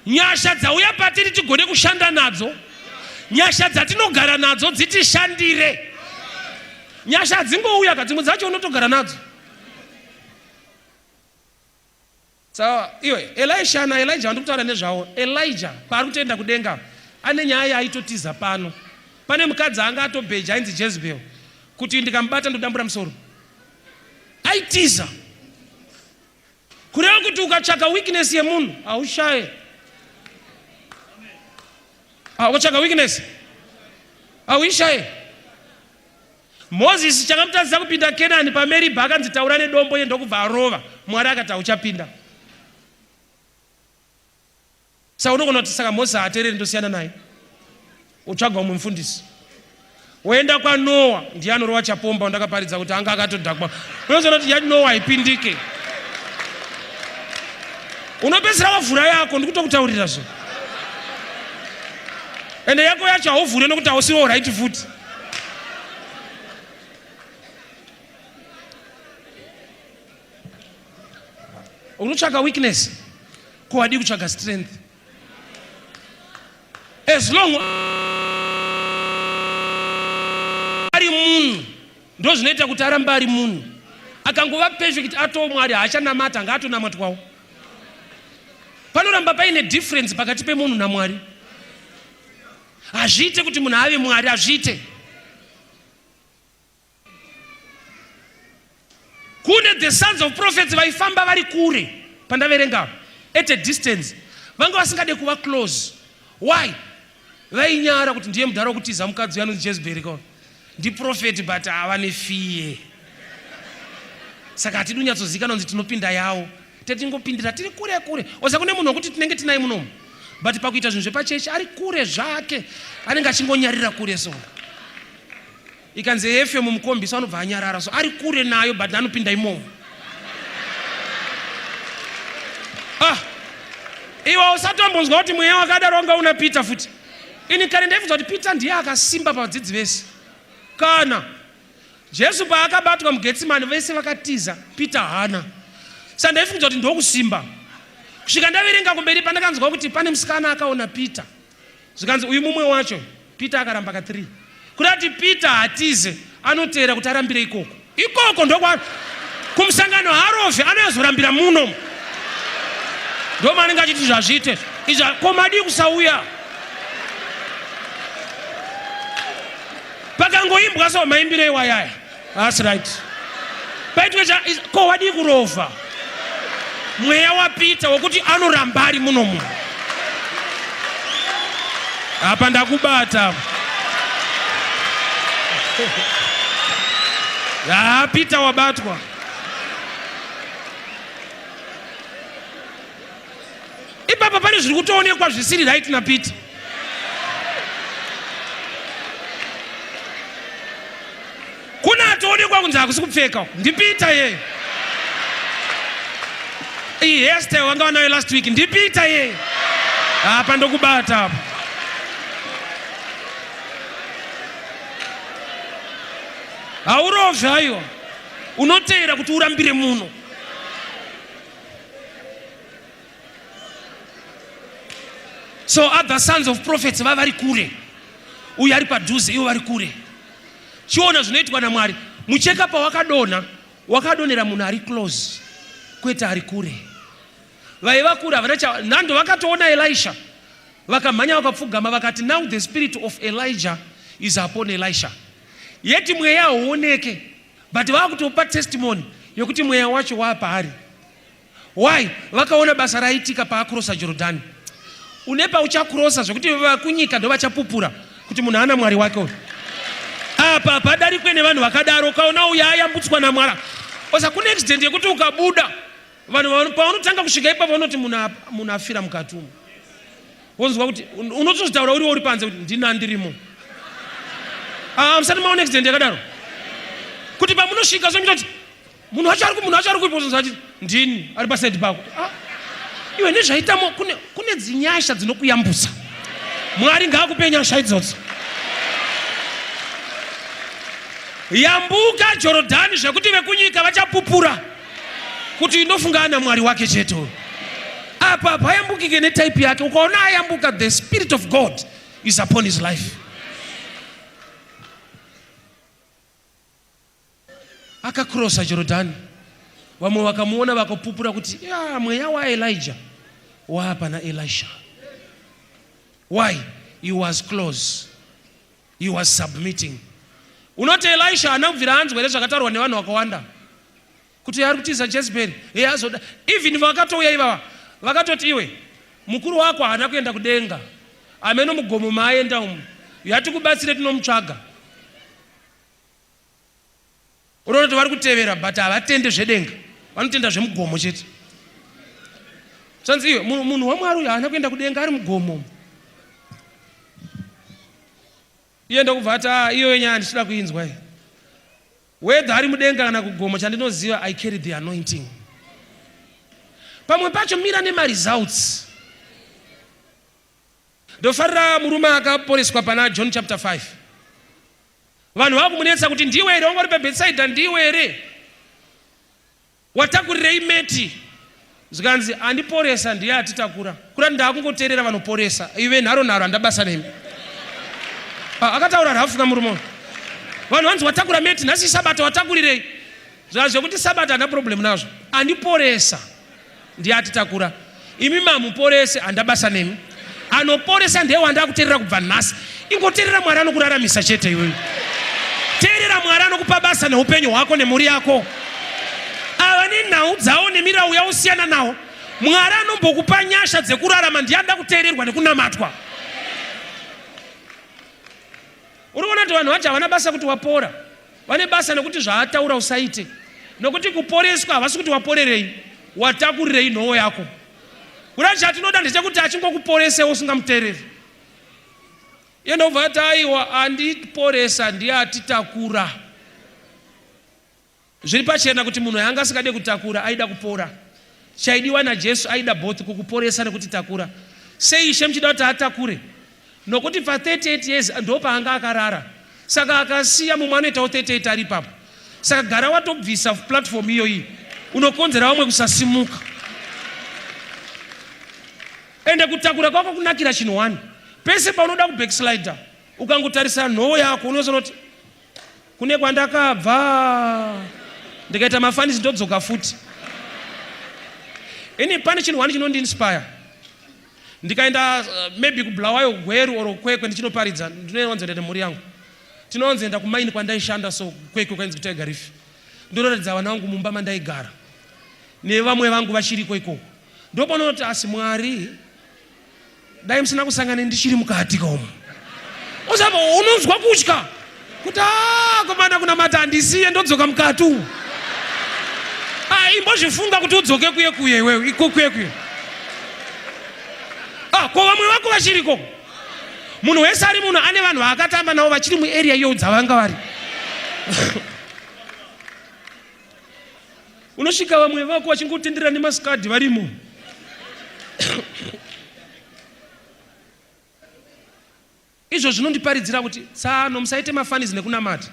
Nyasha dzauya patiri tigone kushanda nadzo. Nyasha dzatinogara nadzo dzitishandire. Nyasha hadzingouya ka, dzimwe dzacho unotogara nadzo. Saka iwe Elisha na Elijah vandiri kutaura nezvavo, Elijah paari kutoenda kudenga ane nyaya yaaitotiza pano. Pane mukadzi anga atobheja ainzi Jezebel kuti ndikamubata ndodambura musoro. Aitiza. Kureva kuti ukatsvaka weakness yemunhu haushaye. Ah, ukatsvaka weakness hauishaye. Moses chakamutadzisa kupinda Kenani paMeribha akanzi taura nedombo iye ndokubva arova. Mwari akati hauchapinda. Saka unogona kuti saka Moses haatereri ndosiyana naye. Wotsvaga umwe mufundisi. Woenda kwaNoa ndiye anorova chapomba wandakaparidza kuti anga akatodhakwa. Unozoona kuti yaNoa haipindike. Unopedzisira wavhura yako ndikutokutaurira zve. Ende yako yacho hauvhure nokuti hausiwo right futi. Unotsvaka weakness ko wadii kutsvaga strength as long ari munhu ndozvinoita kuti arambe ari munhu akangova perfect atoo mwari haachanamata ngaatonamatwawo panoramba paine difference pakati pemunhu namwari hazviite kuti munhu ave mwari hazviite Kune the sons of prophets vaifamba vari kure pandaverenga at a distance. Vanga vasingade kuva close. Why? Vainyara kuti ndiye mudhara wekutiza mukadzi uya anonzi Jezeberi ka ndiprofeti but ava nefiye. Saka hatidi kunyatsozikanwa kunzi tinopinda yawo. Tetingopindira tiri kure kure. Osa kune munhu wekuti tinenge tinaye munomu. But pakuita zvinhu zvepachechi ari kure zvake. Anenge achingonyarira kure so. Ikanzi efe mumukombi so anobva anyarara so ari kure nayo but anopinda imomo. Ah. Iwe usatombonzwa kuti mweya wakadaro wanga una Peter futi. Ini kare ndaifunga kuti Peter ndiye akasimba pavadzidzi vese. Kana Jesu paakabatwa muGetsimani vese vakatiza, Peter haana. Saka ndaifunga kuti ndokusimba. Kusvika ndaverenga kumberi pandakanzwa kuti pane musikana akaona Peter. Zvikanzi uyu mumwe wacho. Peter akaramba ka 3. Kuda kuti Peter hatize anoteera kuti arambire ikoko. Ikoko ndokwa kumusangano haarove anoyazorambira muno. Ndomaanenge achiti zvazviite izvi ko madii kusauya. Pakangoimbwa so maimbiro iwayaya. That's right. Paitwe cha ko wadii kurova. Mweya waPeter wokuti anoramba ari muno muno. Apa ndakubata. Ah, Peter wabatwa. Ipapa pane zviri kutoonekwa zvisiri right naPeter. Kuna atoonekwa kunzi hakusi kupfeka ndiPeter yeye. Iyi hairstyle wanga wanayo last week ndiPeter yeye. Apa ndokubata apa. Haurovhi aiwa. Unoteera kuti urambire muno. So other sons of prophets vavari kure, uyu ari padhuze, ivo vari kure. Chiona zvinoitwa naMwari. Mucheka pawakadonha, wakadonhera munhu ari close, kwete ari kure. Vaiva kure havana cha nhando, vakatoona Elisha vakamhanya vakapfugama vakati now the spirit of Elijah is upon Elisha. Yet mweya hauoneke but vakutopa testimony yokuti mweya wacho waapaari. Why? Vakaona basa raitika paakrosa Jorodhani. Une pauchakrosa zvekuti vakunyika ndovachapupura kuti munhu ana Mwari wake uyu. Apa hapadarikwe nevanhu vakadaro. Ukaona uyu ayambutswa naMwari. Osa kune accident yekuti ukabuda vanhu pavanotanga kusvika ipapo vanoti munhu afira mukati umu. Wonzwa kuti unotozvitaura uriwo uri panze kuti ndini andirimo. Ah, musati maona accident yakadaro. Kuti pamunosvika so kuti munhu wacho ari munhu wacho ari kuipo zvinhu achiti ndini ari pasaidi pako ah, iwe nezvaitamo kune, kune dzinyasha dzinokuyambusa mwari ngaakupe nyasha idzodzo yambuka jorodhani zvekuti vekunyika vachapupura kuti inofunga ana mwari wake chete uyu apa hapayambukike netaipi yake ukaona ayambuka the spirit of god is upon his life Akakrosa Jorodhani, vamwe vakamuona vakapupura kuti ya mweya waElijah waa pana Elisha. Why? He was close. He was submitting. Unoti Elisha haana kubvira anzwa here zvakataurwa nevanhu vakawanda kuti ari kutiza Jezeberi? Iye azoda. Even vakatouya ivava vakatoti iwe mukuru wako haana kuenda kudenga, ameno mugomo maaenda umu, yatikubatsire tinomutsvaga. Unoona kuti vari kutevera but havatende zvedenga, vanotenda zvemugomo chete. Zvanzi iwe munhu waMwari uyu haana kuenda kudenga, ari mugomo. Iye ndokubva ati ah, iyoyo nyaya ndichida kuinzwa iyi. Whether ari mudenga kana kugomo, chandinoziva I carry the anointing. Pamwe pacho mira nemaresults. Ndofarira murume akaporeswa pana John chapter 5. Vanhu vakumunetsa kuti ndiwe here wanga uri paBethsaida ndiwe here watakurirei meti zvikanzi andiporesa ndiye atitakura kuda ndakungoteerera vanoporesa ive nharo nharo handabasa nemi ah, akataura rafu kamurume uyu vanhu vanzi watakura meti nhasi isabata watakurirei zva zvekuti sabata handina problem nazvo andiporesa ndiye atitakura imi mamuporese handabasa nemi anoporesa ndiye wandakuterera kubva nhasi ingoterera mwari anokuraramisa chete iwewe teerera mwari anokupa basa neupenyu hwako nemhuri yako ava nenhau dzavo nemirau yausiyana nawo. Mwari anombokupa nyasha dzekurarama ndiye anoda kuteererwa nekunamatwa. Uri kuona kuti vanhu vacho havana basa kuti wapora, vane basa nekuti zvaataura usaite. Nokuti kuporeswa havasi kuti waporerei, watakurirei nhowo yako. Kuda chatinoda ndechekuti achingokuporesewo usingamuteereri. Iye ndobva ati aiwa andiporesa ndiye atitakura. Zviri pachena kuti munhu anga asingade kutakura aida kupora. Chaidiwa naJesu aida both kukuporesa nekutitakura. Sei Ishe muchida kuti atakure? Nokuti pa 38 years ndopaanga akarara. Saka akasiya mumwe anoitawo 38 ari ipapo. Saka gara watobvisa platform iyoyi unokonzera vamwe kusasimuka. Ende kutakura kwako kunakira chinhu one. Pese paunoda kubackslider ukangotarisa nhoo yako unozoona kuti kune kwandakabva ndikaita mafanisi ndodzoka futi. Ini pane chinhu one chinondiinspire. Ndikaenda maybe kuBulawayo, Gweru or Kwekwe ndichinoparidza, ndinowanzoenda nemhuri yangu. Tinowanzoenda kumaini kwandaishanda so Kwekwe kwainzi kuTiger Reef. Ndonoratidza vana vangu mumba mandaigara nevamwe vangu vachiriko ikoko. Ndopanoti asi Mwari dai musina kusangana ndichiri mukati kaumu. Usaba unonzwa kutya kuti ah komana kunamata handisiye ndodzoka mukati umu. Ah imbozvifunga kuti udzoke kuye kuye iwewe iko kuye kuye. Ah ko vamwe vako vachiriko. Munhu wese ari muno ane vanhu vaakatamba navo vachiri muarea iyo dzavanga vari. Unosvika vamwe vako vachingotenderera nemasikadhi varimo. Izvo zvinondiparidzira kuti tsano musaite mafanizi nekunamata.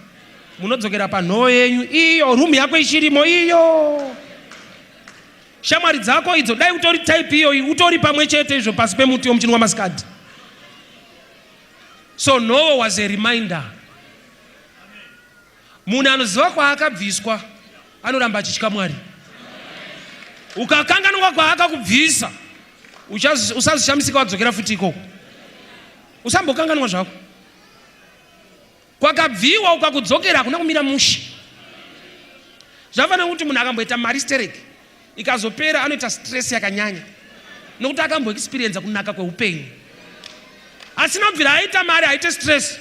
Munodzokera panhoo yenyu iyo room yako ichirimo iyo. Shamwari dzako idzo dai utori type iyoyi utori pamwe chete izvo pasi pemuti muchinwa masikadhi. So Noah was a reminder. Munhu anoziva kwaakabviswa anoramba achitya Mwari. Ukakanganwa kwaakakubvisa usazishamisika wadzokera futi ikoko. Usambokanganwa zvako. Kwakabviwa ukakudzokera hakuna kumira mushe. Zvafanira kuti munhu akamboita mari stereki ikazopera anoita stress yakanyanya nokuti akamboexperienza kunaka kweupenyu. Asina kubvira aita mari haite stress.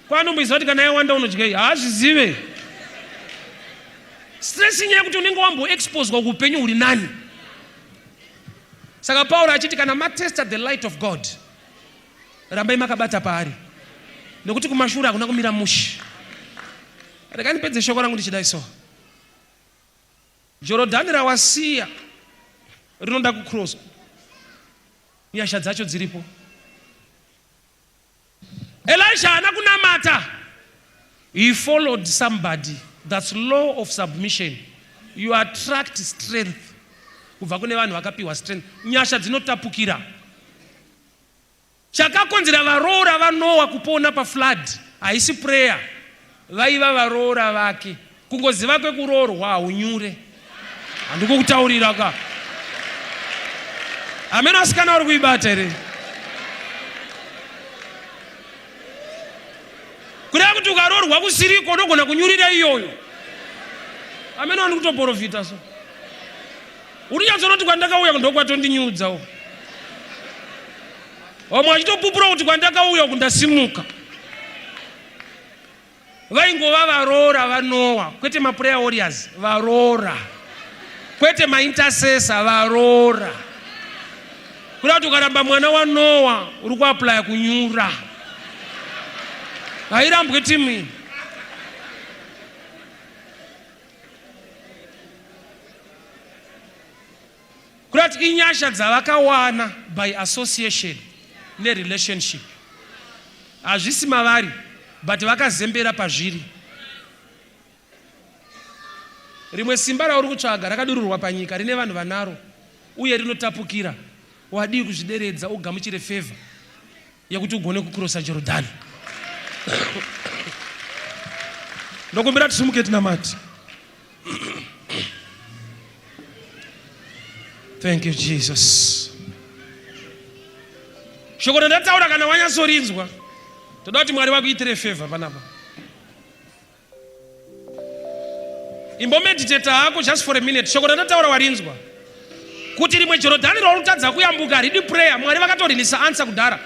Kwanomboiziva kuti kana yawanda unodyei haazvizive. Stress inyaya yekuti unenge wamboexposwa kuupenyu huri nani. Saka Pauro achiti kana matesta the light of God rambai makabata paari nokuti kumashure hakuna kumira mushe. Regai ndipedze shoko rangu ndichidai so. Jorodhani rawasiya rinoda kucrosswa. Nyasha dzacho dziripo. Elisha haana kunamata. He followed somebody. That's law of submission. You attract strength kubva kune vanhu vakapiwa strength. Nyasha dzinotapukira. Chakakonzera varoora vaNoah kupona paflood haisi prayer. Vaiva varoora vake. Kungoziva kwekuroorwa haunyure. Handikukutaurira ka. Hameno asikana uri kuibata here? Kureva kuti ukaroorwa kusiriko unogona kunyurira iyoyo. Hameno wandi kutoporofita so. Uri nyatsonoti kwandakauya ndokwatondinyudzawo. Vamwe vachitopupura kuti kwandakauya uku ndasimuka. Vaingova varoora vaNoah, kwete maprayer warriors, varoora. Kwete maintercessor, varoora. Kuda kuti ukaramba mwana waNoah uri kuaplya kunyura. Hairambwe timu iyi. Kuda kuti inyasha dzavakawana by association nerelationship. Hazvisi mavari but vakazembera pazviri. Rimwe simba rauri kutsvaga rakadururwa panyika rine vanhu vanaro uye rinotapukira. Wadii kuzvideredza ugamuchire favor yekuti ugone kukurosa Jorodhani. Ndokumbira tisimuke tinamate. Thank you Jesus. Shoko randataura kana wanyatsorinzwa toda kuti Mwari vakuitire favor panapa. Imbomeditata hako just for a minute. Shoko randataura warinzwa. Kuti rimwe Jorodhani rauri kutadza kuyambuka haridi prayer. Mwari vakatorilisa answer kudhara.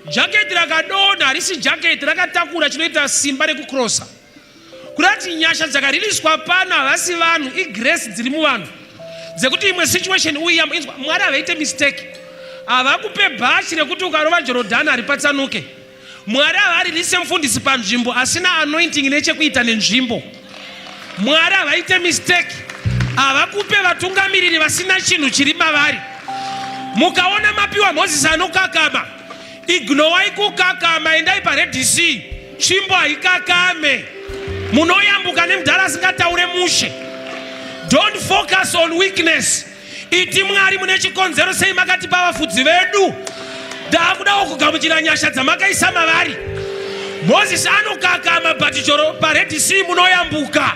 Jacket rakadonha harisi jacket rakatakura chinoita simba rekucrossa. Kurati nyasha dzakariliswa pano havasi vanhu igrace dziri muvanhu dzekuti imwe situation uiyamba inzwa Mwari havaite mistake. Havakupe bhachi rekuti ukarova Jorodhani haripatsanuke. Mwari havaririse mufundisi panzvimbo asina anointing nechekuita nenzvimbo. Mwari havaite mistake, havakupe vatungamiriri vasina chinhu chiri mavari. Mukaona mapiwa Moses anokakama, ignowai kukakama, endai paRed Sea, tsvimbo haikakame. Munoyambuka nemudhara asingataure mushe. Don't focus on weakness. Iti Mwari mune chikonzero sei makatipa vafudzi vedu. Ndaakudawo kugamuchira nyasha dzamakaisa mavari. Moses anokakama but choro paRed Sea munoyambuka.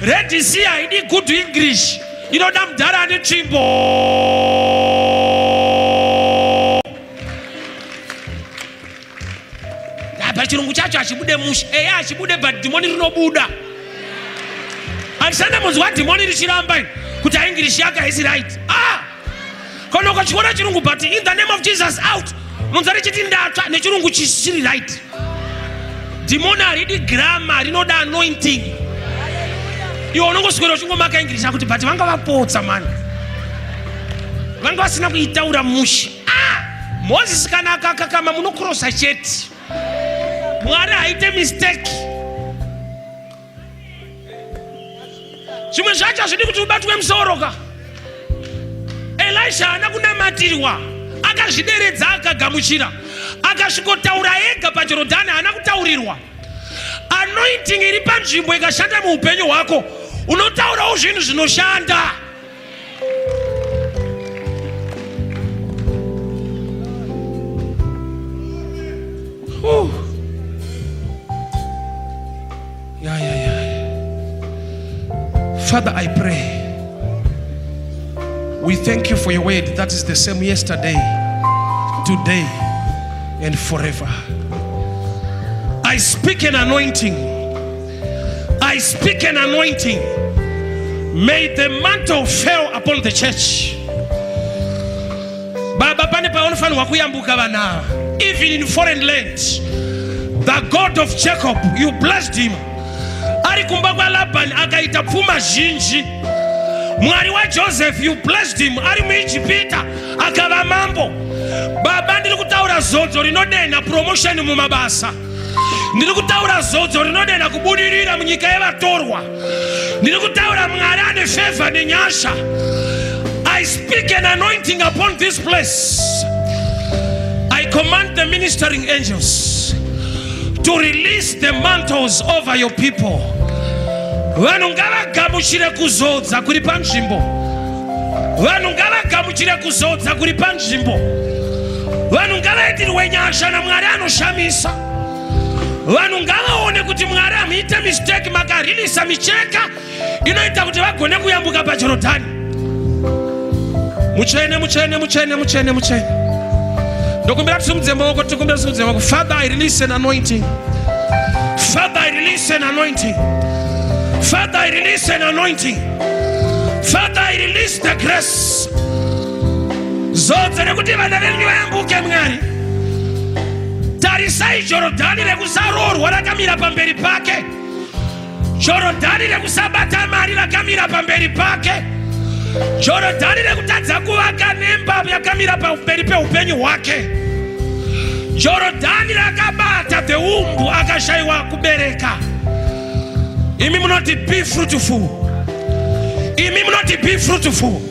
Red Sea haidi good English, inoda mudhara ane tsvimbo. Apa chirungu chacho hachibude mushe. Eya hachibude but dhimoni rinobuda. Handisanda munzwa dhimoni richiramba kuti aingirishi yake haisi right. Ah! Kana ukachiona chirungu but in the name of Jesus out. Unonzwa richiti ndatsva nechirungu chiri right. Dhimoni haridi grammar rinoda anointing. Iwe unongoswera uchingomaka English akuti but vanga vapotsa mani. Vanga vasina kuitaura mushe. Ah! Moses kana akakakama munokrosa chete. Mwari haite mistake. Zvimwe zvacho hazvidi kuti ubatwe musoro ka. Elisha haana kunamatirwa, akazvideredza akagamuchira, akasvikotaura ega paJorodhani, haana kutaurirwa. Anointing iri panzvimbo ikashanda muupenyu hwako, unotaurawo zvinhu zvinoshanda. Whew. Yeah, yeah, yeah. Father, I pray. We thank you for your word that is the same yesterday, today, and forever. I speak an anointing. I speak an anointing. May the mantle fall upon the church. Baba, pane paunofanirwa kuyambuka vanhu ava. Even in foreign land, the God of Jacob, you blessed him. Ari kumba kwaLaban akaita pfuma zhinji. Mwari waJoseph, you blessed him. Ari muIjipita akava mambo. Baba, ndiri kutaura zodzo rinodenha promotion mumabasa. Ndiri kutaura zodzo rinodena kubudirira munyika yevatorwa. Ndiri kutaura Mwari ane favor nenyasha. I speak an anointing upon this place. I command the ministering angels to release the mantles over your people. Vanhu ngavagamuchire kuzodza kuri panzvimbo. Vanhu ngavagamuchire kuzodza kuri panzvimbo. Vanhu ngavaitirwe nyasha naMwari anoshamisa. Vanhu ngavaone kuti Mwari hamuite mistake, makarilisa micheka inoita kuti vagone kuyambuka paJorodhani. Mutsvene, mutsvene, mutsvene, mutsvene, mutsvene. Ndokumbira tisimudze maoko, tikumbira tisimudze maoko. Father, I release an anointing. Father, I release an anointing. Father, I release an anointing. Father, I release the grace. Zodza rekuti vana venyu vayambuke Mwari. Tarisai Jorodhani rekusaroorwa rakamira pamberi pake. Jorodhani rekusabata mari rakamira pamberi pake. Jorodhani rekutadza kuvaka nemba yakamira pamberi peupenyu hwake. Jorodhani rakabata the womb akashaiwa kubereka. Imi munoti be fruitful. Imi munoti be fruitful.